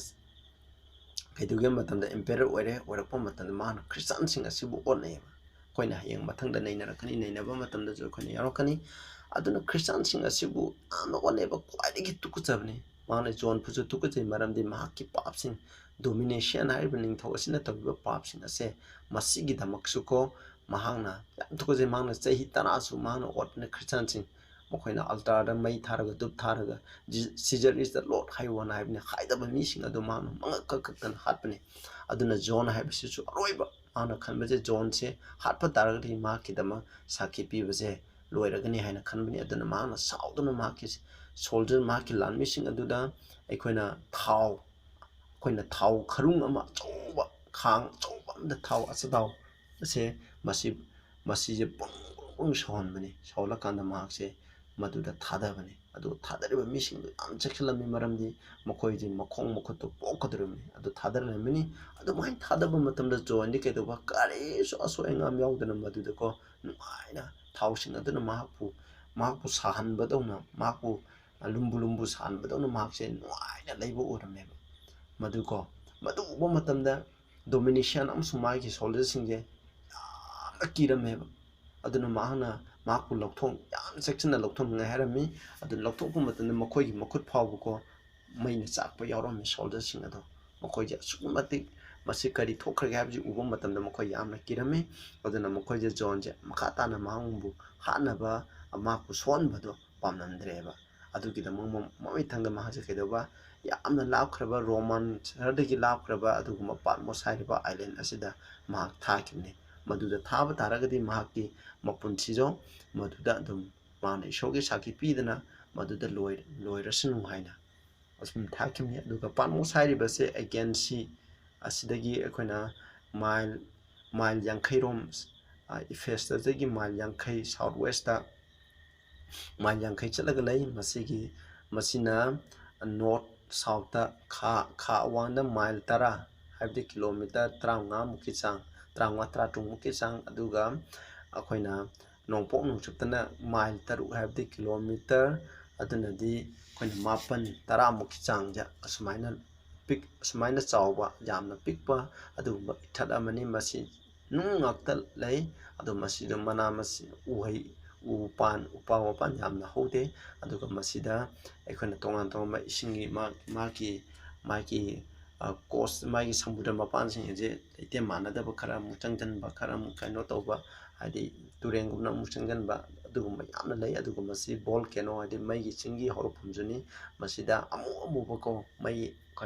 ꯀꯩꯗꯧꯒꯦ ꯃꯇꯝꯗ emperor ꯑꯣꯏꯔꯦ꯫ ꯑꯣꯏꯔꯛꯄ ꯃꯇꯝꯗ ꯃꯍꯥꯛꯅ ꯈ꯭ꯔꯤꯁꯇꯥꯟꯁꯤꯡ ꯑꯁꯤꯕꯨ ꯑꯣꯠꯅꯩꯌꯦꯕ꯫ ꯑꯩꯈꯣꯏꯅ ꯍꯌꯦꯡ ꯃꯊꯪꯗ ꯅꯩꯅꯔꯛꯀꯅꯤ꯫ ꯅꯩꯅꯕ ꯃꯇꯝꯗꯁꯨ ꯑꯩꯈꯣꯏꯅ ꯌꯥꯎꯔꯛꯀꯅꯤ꯫ ꯑꯗꯨꯅ ꯈ꯭ꯔꯤꯁꯇꯥꯟꯁꯤꯡ ꯑꯁꯤꯕꯨ ꯌꯥꯝꯅ ꯑꯣꯠꯅꯩꯕ, ꯈ꯭ꯋꯥꯏꯗꯒꯤ ꯇꯨꯀꯠꯆꯕꯅꯤ꯫ ꯃꯍꯥꯛꯅ ꯖꯣꯟꯕꯨꯁꯨ ꯇꯨꯀꯠꯆꯩ, ꯃꯔꯝꯗꯤ ꯃꯍꯥꯛꯀꯤ ꯄꯥꯞꯁꯤꯡ, ꯗꯣꯃꯤꯅꯤꯌꯟ ꯍꯥꯏꯔꯤꯕ ꯅꯤꯡꯊꯧ ꯑꯁꯤꯅ ꯇꯧꯔꯤꯕ ꯄꯥꯞꯁꯤꯡ ꯑꯁꯦ, ꯃꯁꯤꯒꯤꯗꯃꯛꯁꯨꯀꯣ ꯃꯍꯥꯛꯅ ꯌꯥꯝ ꯇꯨꯀꯠꯆꯩ꯫ ꯃꯍꯥꯛꯅ ꯆꯍꯤ ꯇꯔꯥꯁꯨ ꯃꯍꯥꯛꯅ ꯑꯣꯠꯄꯅ ꯈ꯭ꯔꯤꯁꯇꯥꯟꯁꯤꯡ, ꯃꯈꯣꯏꯅ altarꯗ ꯃꯩ ꯊꯥꯔꯒ, ꯙꯨꯞ ꯊꯥꯔꯒ, "Je-, Caesar is the Lord" ꯍꯥꯏꯌꯣꯅ ꯍꯥꯏꯕꯅꯤ꯫ ꯍꯥꯏꯗꯕ ꯃꯤꯁꯤꯡ ꯑꯗꯨ ꯃꯍꯥꯛꯅ ꯃꯉꯛ ꯀꯛ ꯀꯛꯇꯅ ꯍꯥꯠꯄꯅꯤ꯫ ꯑꯗꯨꯅ ꯖꯣꯟ ꯍꯥꯏꯕꯁꯤꯁꯨ ꯑꯔꯣꯏꯕ, ꯃꯍꯥꯛꯅ ꯈꯟꯕꯁꯦ ꯖꯣꯟꯁꯦ ꯍꯥꯠꯄ ꯇꯥꯔꯒꯗꯤ ꯃꯍꯥꯛꯀꯤꯗꯃꯛ ꯁꯥꯈꯤ ꯄꯤꯕꯁꯦ ꯂꯣꯏꯔꯒꯅꯤ ꯍꯥꯏꯅ ꯈꯟꯕꯅꯤ꯫ ꯑꯗꯨꯅ ꯃꯍꯥꯛꯅ ꯁꯥꯎꯗꯨꯅ ꯃꯍꯥꯛꯀꯤ soldier, ꯃꯍꯥꯛꯀꯤ ꯂꯥꯟꯃꯤꯁꯤꯡ ꯑꯗꯨꯗ ꯑꯩꯈꯣꯏꯅ ꯊꯥꯎ, ꯑꯩꯈꯣꯏꯅ ꯊꯥꯎ ꯈꯔꯨꯡ ꯑꯃ ꯑꯆꯧꯕ, ꯈꯥꯡ ꯑꯆꯧꯕ ꯑꯃꯗ ꯊꯥꯎ, ꯑꯆꯥꯊꯥꯎ ꯑꯁꯦ, ꯃꯁꯤ, ꯃꯁꯤꯁꯦ ꯄꯨꯡ ꯄꯨꯡ ꯄꯨꯡ ꯁꯧꯍꯟꯕꯅꯤ꯫ ꯁꯧꯍꯜꯂꯀꯥꯟꯗ ꯃꯍꯥꯛꯁꯦ ꯃꯗꯨꯗ ꯊꯥꯗꯕꯅꯤ꯫ ꯑꯗꯨ ꯊꯥꯗꯔꯤꯕ ꯃꯤꯁꯤꯡꯗꯨ ꯌꯥꯝ ꯆꯦꯛꯁꯤꯜꯂꯝꯃꯤ, ꯃꯔꯝꯗꯤ ꯃꯈꯣꯏꯗꯤ ꯃꯈꯣꯡ ꯃꯈꯨꯠꯇꯨ ꯄꯣꯛꯀꯗꯧꯔꯤꯕꯅꯤ꯫ ꯑꯗꯨ ꯊꯥꯗꯔꯝꯃꯤꯅꯤ꯫ ꯑꯗꯨꯃꯥꯏꯅ ꯊꯥꯗꯕ ꯃꯇꯝꯗ ꯖꯣꯟꯗꯤ ꯀꯩꯗꯧꯕ, ꯀꯔꯤꯁꯨ ꯑꯁꯣꯏ ꯑꯉꯥꯝ ꯌꯥꯎꯗꯅ ꯃꯗꯨꯗꯀꯣ ꯅꯨꯡꯉꯥꯏꯅ ꯊꯥꯎꯁꯤꯡ ꯑꯗꯨꯅ ꯃꯍꯥꯛꯄꯨ, ꯃꯍꯥꯛꯄꯨ ꯁꯥꯍꯟꯕꯗꯧꯅ, ꯃꯍꯥꯛꯄꯨ ꯂꯨꯝꯕꯨ ꯂꯨꯝꯕꯨ ꯁꯥꯍꯟꯕꯗꯧꯅ ꯃꯍꯥꯛꯁꯦ ꯅꯨꯡꯉꯥꯏꯅ ꯂꯩꯕ ꯎꯔꯝꯃꯦꯕ꯫ ꯃꯗꯨꯀꯣ, ꯃꯗꯨ ꯎꯕ ꯃꯇꯝꯗ ꯗꯣꯃꯤꯅꯤꯌꯟ ꯑꯃꯁꯨꯡ ꯃꯥꯒꯤ soldierꯁꯤꯡꯁꯦ ꯌꯥꯝꯅ ꯀꯤꯔꯝꯃꯦꯕ꯫ ꯑꯗꯨꯅ ꯃꯍꯥꯛꯅ ꯃꯍꯥꯛꯄꯨ ꯂꯧꯊꯣꯛ-, ꯌꯥꯝ ꯆꯦꯛꯁꯤꯟꯅ ꯂꯧꯊꯣꯛꯅꯤꯡꯉꯥꯏ ꯍꯥꯏꯔꯝꯃꯤ꯫ ꯑꯗꯨ ꯂꯧꯊꯣꯛꯄ ꯃꯇꯝꯗ ꯃꯈꯣꯏꯒꯤ ꯃꯈꯨꯠ ꯐꯥꯎꯕꯀꯣ ꯃꯩꯅ ꯆꯥꯛꯄ ꯌꯥꯎꯔꯝꯃꯤ ꯁꯣꯜꯖꯔꯁꯤꯡ ꯑꯗꯣ꯫ ꯃꯈꯣꯏꯁꯦ ꯑꯁꯨꯛꯀꯤ ꯃꯇꯤꯛ ꯃꯁꯤ ꯀꯔꯤ ꯊꯣꯛꯈ꯭ꯔꯒꯦ ꯍꯥꯏꯕꯁꯤ ꯎꯕ ꯃꯇꯝꯗ ꯃꯈꯣꯏ ꯌꯥꯝꯅ ꯀꯤꯔꯝꯃꯤ꯫ ꯑꯗꯨꯅ ꯃꯈꯣꯏꯁꯦ ꯖꯣꯟꯁꯦ ꯃꯈꯥ ꯇꯥꯅ ꯃꯍꯥꯛꯄꯨ ꯍꯥꯠꯅꯕ, ꯃꯍꯥꯛꯄꯨ ꯁꯣꯛꯍꯟꯕꯗꯣ ꯄꯥꯝꯂꯝꯗ꯭ꯔꯦꯕ꯫ ꯑꯗꯨꯒꯤꯗꯃꯛ ꯃ-, ꯃꯃꯩꯊꯪꯗ ꯃꯍꯥꯛꯁꯦ ꯀꯩꯗꯧꯕ, ꯌꯥꯝꯅ ꯂꯥꯞꯈ꯭ꯔꯕ, ꯔꯣꯃꯥꯟ ꯁꯍꯔꯗꯒꯤ ꯂꯥꯞꯈ꯭ꯔꯕ ꯑꯗꯨꯒꯨꯝꯕ ꯄꯥꯠꯃꯣꯁ ꯍꯥꯏꯔꯤꯕ ꯑꯥꯏꯂꯦꯟ ꯑꯁꯤꯗ ꯃꯍꯥꯛ ꯊꯥꯈꯤꯕꯅꯤ꯫ ꯃꯗꯨꯗ ꯊꯥꯕ ꯇꯥꯔꯒꯗꯤ ꯃꯍꯥꯛꯀꯤ ꯃꯄꯨꯟꯁꯤꯁꯨ ꯃꯗꯨꯗ ꯑꯗꯨꯝ ꯃꯥꯅ ꯏꯁꯣꯔꯒꯤ ꯁꯥꯈꯤ ꯄꯤꯗꯅ ꯃꯗꯨꯗ ꯂꯣꯏ-, ꯂꯣꯏꯔꯁꯅꯨ ꯍꯥꯏꯅ ꯑꯁꯨꯝ ꯊꯥꯈꯤꯕꯅꯤ꯫ ꯑꯗꯨꯒ ꯄꯥꯠꯃꯣꯁ ꯍꯥꯏꯔꯤꯕꯁꯦ ꯑꯦꯒꯦꯟꯁꯤ ꯑꯁꯤꯗꯒꯤ ꯑꯩꯈꯣꯏꯅ ꯃꯥꯏꯜ, ꯃꯥꯏꯜ ꯌꯥꯡꯈꯩꯔꯣꯝ, ꯑ, ꯏꯐꯦꯁꯇꯗꯒꯤ ꯃꯥꯏꯜ ꯌꯥꯡꯈꯩ ꯁꯥꯎꯠ ꯋꯦꯁꯇ ꯃꯥꯏꯜ ꯌꯥꯡꯈꯩ ꯆꯠꯂꯒ ꯂꯩ꯫ ꯃꯁꯤꯒꯤ, ꯃꯁꯤꯅ ꯅꯣꯔꯠ ꯁꯥꯎꯠꯇ ꯈꯥ, ꯈꯥ ꯑꯋꯥꯡꯗ ꯃꯥꯏꯜ ꯇꯔꯥ, ꯍꯥꯏꯕꯗꯤ ꯀꯤꯂꯣꯃꯤꯇꯔ ꯇꯔꯥꯃꯉꯥꯃꯨꯛꯀꯤ ꯆꯥꯡ, ꯇꯔꯥꯃꯉꯥ, ꯇꯔꯥꯇꯔꯨꯛꯃꯨꯛꯀꯤ ꯆꯥꯡ, ꯑꯗꯨꯒ ꯑꯩꯈꯣꯏꯅ ꯅꯣꯡꯄꯣꯛ ꯅꯣꯡꯆꯨꯞꯇꯅ ꯃꯥꯏꯜ ꯇꯔꯨꯛ, ꯍꯥꯏꯕꯗꯤ ꯀꯤꯂꯣꯃꯤꯇꯔ, ꯑꯗꯨꯅꯗꯤ ꯑꯩꯈꯣꯏꯅ ꯃꯥꯄꯟ, ꯇꯔꯥꯃꯨꯛꯀꯤ ꯆꯥꯡꯁꯦ ꯑꯁꯨꯃꯥꯏꯅ ꯄꯤꯛ-, ꯑꯁꯨꯃꯥꯏꯅ ꯆꯥꯎꯕ, ꯌꯥꯝꯅ ꯄꯤꯛꯄ ꯑꯗꯨꯒꯨꯝꯕ ꯏꯊꯠ ꯑꯃꯅꯤ꯫ ꯃꯁꯤ ꯅꯨꯡ ꯉꯥꯛꯇ ꯂꯩ, ꯑꯗꯣ ꯃꯁꯤꯗ ꯃꯅꯥ ꯃꯁꯤꯡ, ꯎꯍꯩ, ꯎ ꯄꯥꯟ, ꯎꯄꯥꯜ ꯋꯥꯄꯥꯜ ꯌꯥꯝꯅ ꯍꯧꯗꯦ꯫ ꯑꯗꯨꯒ ꯃꯁꯤꯗ ꯑꯩꯈꯣꯏꯅ ꯇꯣꯉꯥꯟ ꯇꯣꯉꯥꯟꯕ ꯏꯁꯤꯡꯒꯤ ꯃꯥ-, ꯃꯥꯒꯤ, ꯃꯥꯒꯤ, ꯑ, ꯀꯣꯁ, ꯃꯥꯒꯤ ꯁꯃꯨꯗ꯭ꯔ ꯃꯄꯥꯟꯁꯤꯡ ꯑꯁꯦ ꯂꯩꯇꯦꯝ ꯃꯥꯟꯅꯗꯕ ꯈꯔ ꯑꯃꯨꯛ ꯆꯪꯁꯤꯟꯕ, ꯈꯔ ꯑꯃꯨꯛ ꯀꯩꯅꯣ ꯇꯧꯕ, ꯍꯥꯏꯗꯤ ꯇꯨꯔꯦꯟꯒꯨꯝꯅ ꯑꯃꯨꯛ ꯆꯪꯁꯤꯟꯕ, ꯑꯗꯨꯒꯨꯝꯕ ꯌꯥꯝꯅ ꯂꯩ꯫ ꯑꯗꯨꯒ ꯃꯁꯤ ꯚꯣꯜꯀꯦꯅꯣ, ꯍꯥꯏꯗꯤ ꯃꯩꯒꯤ ꯆꯤꯡꯒꯤ ꯍꯧꯔꯛꯐꯝꯁꯨꯅꯤ꯫ ꯃꯁꯤꯗ ꯑꯃꯨ ꯑꯃꯨꯕꯀꯣ, ꯃꯩ,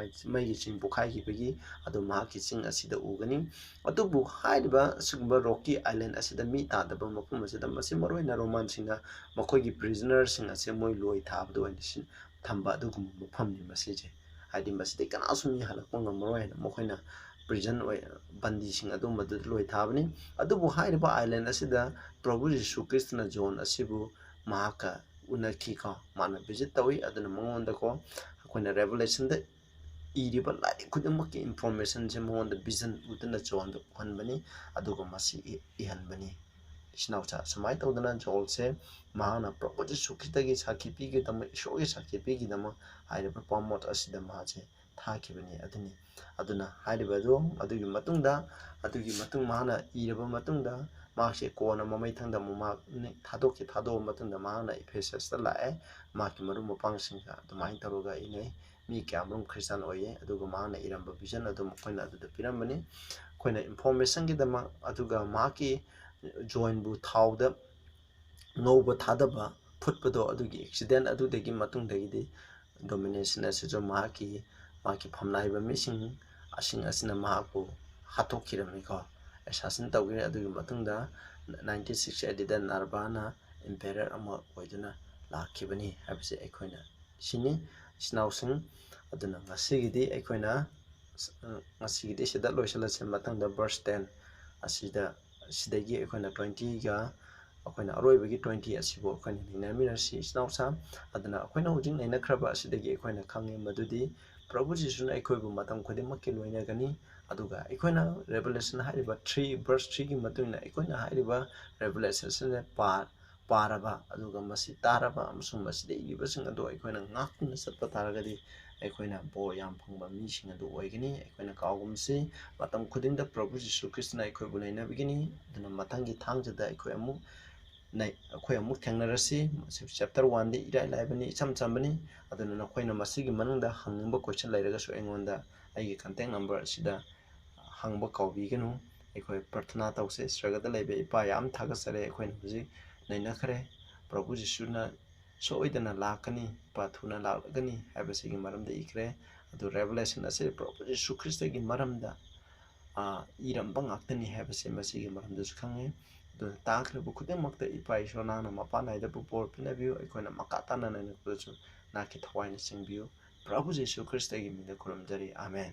ꯃꯩꯒꯤ ꯆꯤꯡ ꯄꯣꯛꯈꯥꯏꯈꯤꯕꯒꯤ ꯑꯗꯨ ꯃꯍꯥꯛꯀꯤ ꯆꯤꯡ ꯑꯁꯤꯗ ꯎꯒꯅꯤ꯫ ꯑꯗꯨꯕꯨ ꯍꯥꯏꯔꯤꯕ ꯑꯁꯤꯒꯨꯝꯕ ꯔꯣꯀꯤ ꯑꯥꯏꯂꯦꯟ ꯑꯁꯤꯗ ꯃꯤ ꯇꯥꯗꯕ ꯃꯐꯝ ꯑꯁꯤꯗ, ꯃꯁꯤ ꯃꯔꯨꯑꯣꯏꯅ ꯔꯣꯃꯥꯟꯁꯤꯡꯅ ꯃꯈꯣꯏꯒꯤ ꯄ꯭ꯔꯤꯖꯅꯔꯁꯤꯡ ꯑꯁꯦ ꯃꯣꯏ ꯂꯣꯏ ꯊꯥꯕꯗ ꯑꯣꯏꯅ ꯁꯤ-, ꯊꯝꯕ ꯑꯗꯨꯒꯨꯝꯕ ꯃꯐꯝꯅꯤ ꯃꯁꯤꯁꯦ꯫ ꯍꯥꯏꯗꯤ ꯃꯁꯤꯗꯩ ꯀꯅꯥꯁꯨ ꯃꯤ ꯍꯜꯂꯛꯄ ꯉꯝꯃꯔꯣꯏ ꯍꯥꯏꯅ ꯃꯈꯣꯏꯅ ꯄ꯭ꯔꯤꯖꯟ ꯑꯣꯏ, ꯕꯟꯗꯤꯁꯤꯡ ꯑꯗꯨꯒꯨꯝꯕꯗꯨꯗ ꯂꯣꯏ ꯊꯥꯕꯅꯤ꯫ ꯑꯗꯨꯕꯨ ꯍꯥꯏꯔꯤꯕ ꯑꯥꯏꯂꯦꯟ ꯑꯁꯤꯗ ꯄ꯭ꯔꯚꯨ ꯖꯤꯁꯨ ꯈ꯭ꯔꯤꯁꯇꯅ ꯖꯣꯟ ꯑꯁꯤꯕꯨ ꯃꯍꯥꯛꯀ ꯎꯅꯈꯤꯀꯣ, ꯃꯥꯅ ꯚꯤꯖꯤꯠ ꯇꯧꯏ꯫ ꯑꯗꯨꯅ ꯃꯉꯣꯟꯗꯀꯣ ꯑꯩꯈꯣꯏꯅ ꯔꯦꯚꯦꯂꯦꯁꯟꯗ ꯏꯔꯤꯕ ꯂꯥꯏꯔꯤꯛ ꯈꯨꯗꯤꯡꯃꯛꯀꯤ ꯏꯟꯐꯣꯔꯃꯦꯁꯟꯁꯦ ꯃꯉꯣꯟꯗ ꯚꯤꯖꯟ ꯎꯗꯨꯅ ꯖꯣꯟꯗ ꯎꯍꯟꯕꯅꯤ, ꯑꯗꯨꯒ ꯃꯁꯤ ꯏ-, ꯏꯍꯟꯕꯅꯤ꯫ ꯏꯆꯤꯟ ꯏꯅꯥꯎꯁꯥ, ꯁꯨꯃꯥꯏꯅ ꯇꯧꯗꯅ ꯖꯣꯟꯁꯦ ꯃꯍꯥꯛꯅ ꯄ꯭ꯔꯚꯨ ꯖꯤꯁꯨ ꯈ꯭ꯔꯤꯁꯇꯒꯤ ꯁꯥꯈꯤ ꯄꯤꯒꯤꯗꯃꯛ, ꯏꯁꯣꯔꯒꯤ ꯁꯥꯈꯤ ꯄꯤꯒꯤꯗꯃꯛ ꯍꯥꯏꯔꯤꯕ ꯄꯥꯃꯣꯠ ꯑꯁꯤꯗ ꯃꯍꯥꯛꯁꯦ ꯊꯥꯈꯤꯕꯅꯤ꯫ ꯑꯗꯨꯅꯤ, ꯑꯗꯨꯅ ꯍꯥꯏꯔꯤꯕ ꯑꯗꯨ, ꯑꯗꯨꯒꯤ ꯃꯇꯨꯡꯗ, ꯑꯗꯨꯒꯤ ꯃꯇꯨꯡ ꯃꯍꯥꯛꯅ ꯏꯔꯕ ꯃꯇꯨꯡꯗ, ꯃꯍꯥꯛꯁꯦ ꯀꯣꯟꯅ ꯃꯃꯩꯊꯪꯗ ꯑꯃꯨꯛ ꯃꯍꯥꯛ ꯅꯤ-, ꯊꯥꯗꯣꯛꯈꯤ꯫ ꯊꯥꯗꯣꯛꯑꯕ ꯃꯇꯨꯡꯗ ꯃꯍꯥꯛꯅ ꯏꯐꯦꯁꯁꯇ ꯂꯥꯛꯑꯦ꯫ ꯃꯍꯥꯛꯀꯤ ꯃꯔꯨꯞ ꯃꯄꯥꯡꯁꯤꯡꯒ ꯑꯗꯨꯃꯥꯏꯅ ꯇꯧꯔꯒ ꯏꯅꯩ꯫ ꯃꯤ ꯀꯌꯥꯃꯔꯨꯝ ꯈ꯭ꯔꯤꯁꯇꯥꯟ ꯑꯣꯏꯌꯦ꯫ ꯑꯗꯨꯒ ꯃꯍꯥꯛꯅ ꯏꯔꯝꯕ vision ꯑꯗꯨ ꯃꯈꯣꯏꯅ ꯑꯗꯨꯗ ꯄꯤꯔꯝꯕꯅꯤ꯫ ꯑꯩꯈꯣꯏꯅ informationꯒꯤꯗꯃꯛ, ꯑꯗꯨꯒ ꯃꯍꯥꯛꯀꯤ ꯖꯣꯏꯟꯕꯨ ꯊꯥꯎꯗ ꯉꯧꯕ ꯊꯥꯗꯕ, ꯐꯨꯠꯄꯗꯣ, ꯑꯗꯨꯒꯤ accident ꯑꯗꯨꯗꯒꯤ ꯃꯇꯨꯡꯗꯒꯤꯗꯤ domination ꯑꯁꯤꯁꯨ ꯃꯍꯥꯛꯀꯤ, ꯃꯍꯥꯛꯀꯤ ꯐꯝꯅꯥꯏꯕ ꯃꯤꯁꯤꯡ ꯑꯁꯤꯡ ꯑꯁꯤꯅ ꯃꯍꯥꯛꯄꯨ ꯍꯥꯠꯇꯣꯛꯈꯤꯔꯝꯃꯤꯀꯣ, assassin ꯇꯧꯈꯤꯔꯦ꯫ ꯑꯗꯨꯒꯤ ꯃꯇꯨꯡꯗ nineteen sixty eight ꯗ ꯅꯔꯚꯥꯅ emperor ꯑꯃ ꯑꯣꯏꯗꯨꯅ ꯂꯥꯛꯈꯤꯕꯅꯤ ꯍꯥꯏꯕꯁꯦ ꯑꯩꯈꯣꯏꯅ ꯁꯤꯅꯤ, ꯏꯆꯤꯟꯅꯥꯎꯁꯤꯡ꯫ ꯑꯗꯨꯅ ꯉꯁꯤꯒꯤꯗꯤ ꯑꯩꯈꯣꯏꯅ, ꯉꯁꯤꯒꯤꯗꯤ ꯁꯤꯗ ꯂꯣꯏꯁꯤꯜꯂꯁꯤ꯫ ꯃꯊꯪꯗ verse ten ꯑꯁꯤꯗ, ꯁꯤꯗꯒꯤ ꯑꯩꯈꯣꯏꯅ twentyꯒ, ꯑꯩꯈꯣꯏꯅ ꯑꯔꯣꯏꯕꯒꯤ twenty ꯑꯁꯤꯕꯨ ꯑꯩꯈꯣꯏꯅ ꯅꯩꯅꯃꯤꯟꯅꯁꯤ, ꯏꯆꯤꯟꯅꯥꯎꯁꯥ꯫ ꯑꯗꯨꯅ ꯑꯩꯈꯣꯏꯅ ꯍꯧꯖꯤꯛ ꯅꯩꯅꯈ꯭ꯔꯕ ꯑꯁꯤꯗꯒꯤ ꯑꯩꯈꯣꯏꯅ ꯈꯪꯉꯤ ꯃꯗꯨꯗꯤ ꯄ꯭ꯔꯚꯨ ꯖꯤꯁꯨꯅ ꯑꯩꯈꯣꯏꯕꯨ ꯃꯇꯝ ꯈꯨꯗꯤꯡꯃꯛꯀꯤ ꯂꯣꯏꯅꯒꯅꯤ꯫ ꯑꯗꯨꯒ ꯑꯩꯈꯣꯏꯅ Revelation ꯍꯥꯏꯔꯤꯕ three verse threeꯒꯤ ꯃꯇꯨꯡ ꯏꯟꯅ ꯑꯩꯈꯣꯏꯅ ꯍꯥꯏꯔꯤꯕ Revelation ꯑꯁꯤꯗ ꯄꯥ-, ꯄꯥꯔꯕ, ꯑꯗꯨꯒ ꯃꯁꯤ ꯇꯥꯔꯕ ꯑꯃꯁꯨꯡ ꯃꯁꯤꯗ ꯏꯔꯤꯕꯁꯤꯡ ꯑꯗꯨ ꯑꯩꯈꯣꯏꯅ ꯉꯥꯛꯇꯨꯅ ꯆꯠꯄ ꯇꯥꯔꯒꯗꯤ ꯑꯩꯈꯣꯏꯅ ꯕꯣꯔ ꯌꯥꯝ ꯐꯪꯕ ꯃꯤꯁꯤꯡ ꯑꯗꯨ ꯑꯣꯏꯒꯅꯤ꯫ ꯑꯩꯈꯣꯏꯅ ꯀꯥꯎꯒꯨꯝꯁꯤ, ꯃꯇꯝ ꯈꯨꯗꯤꯡꯗ ꯄ꯭ꯔꯚꯨ ꯖꯤꯁꯨ ꯈ꯭ꯔꯤꯁꯇꯅ ꯑꯩꯈꯣꯏꯕꯨ ꯂꯩꯅꯕꯤꯒꯅꯤ꯫ ꯑꯗꯨꯅ ꯃꯊꯪꯒꯤ ꯊꯥꯡꯖꯗ ꯑꯩꯈꯣꯏ ꯑꯃꯨꯛ ꯅꯩ-, ꯑꯩꯈꯣꯏ ꯑꯃꯨꯛ ꯊꯦꯡꯅꯔꯁꯤ꯫ ꯃꯁꯤ chapter oneꯗꯤ ꯏꯔꯥꯏ ꯂꯥꯏꯕꯅꯤ, ꯏꯆꯝ ꯆꯝꯕꯅꯤ꯫ ꯑꯗꯨꯅ ꯅꯈꯣꯏꯅ ꯃꯁꯤꯒꯤ ꯃꯅꯨꯡꯗ ꯍꯪꯅꯤꯡꯕ question ꯂꯩꯔꯒꯁꯨ ꯑꯩꯉꯣꯟꯗ ꯑꯩꯒꯤ contact number ꯑꯁꯤꯗ ꯍꯪꯕ ꯀꯥꯎꯕꯤꯒꯅꯨ꯫ ꯑꯩꯈꯣꯏ ꯄ꯭ꯔꯊꯅꯥ ꯇꯧꯁꯦ꯫ ꯁ꯭ꯋꯔꯒꯗ ꯂꯩꯕ ꯏꯄꯥ, ꯌꯥꯝ ꯊꯥꯒꯠꯆꯔꯦ꯫ ꯑꯩꯈꯣꯏꯅ ꯍꯧꯖꯤꯛ ꯅꯩꯅꯈ꯭ꯔꯦ꯫ ꯄ꯭ꯔꯚꯨ ꯖꯤꯁꯨꯅ ꯁꯣꯏꯗꯅ ꯂꯥꯛꯀꯅꯤ, ꯏꯄꯥ ꯊꯨꯅ ꯂꯥꯛꯂꯒꯅꯤ ꯍꯥꯏꯕꯁꯤꯒꯤ ꯃꯔꯝꯗ ꯏꯈ꯭ꯔꯦ꯫ ꯑꯗꯨ Revelation ꯑꯁꯤ ꯄ꯭ꯔꯚꯨ ꯖꯤꯁꯨ ꯈ꯭ꯔꯤꯁꯇꯒꯤ ꯃꯔꯝꯗ, ꯑ, ꯏꯔꯝꯕ ꯉꯥꯛꯇꯅꯤ ꯍꯥꯏꯕꯁꯦ ꯃꯁꯤꯒꯤ ꯃꯔꯝꯗꯁꯨ ꯈꯪꯉꯦ꯫ ꯑꯗꯨꯅ ꯇꯥꯈ꯭ꯔꯤꯕ ꯈꯨꯗꯤꯡꯃꯛꯇ ꯏꯄꯥ ꯏꯁꯣꯔ ꯅꯍꯥꯛꯅ ꯃꯄꯥꯟ ꯅꯥꯏꯗꯕ ꯕꯣꯔ ꯄꯤꯅꯕꯤꯌꯨ꯫ ꯑꯩꯈꯣꯏꯅ ꯃꯈꯥ ꯇꯥꯅ ꯅꯩꯅꯔꯛꯄꯗꯁꯨ ꯅꯍꯥꯛꯀꯤ ꯊꯋꯥꯏꯅ ꯆꯤꯡꯕꯤꯌꯨ꯫ ꯄ꯭ꯔꯚꯨ ꯖꯤꯁꯨ ꯈ꯭ꯔꯤꯁꯇꯒꯤ ꯃꯤꯡꯗ ꯈꯨꯔꯨꯝꯖꯔꯤ꯫ ꯑꯥꯃꯦꯟ꯫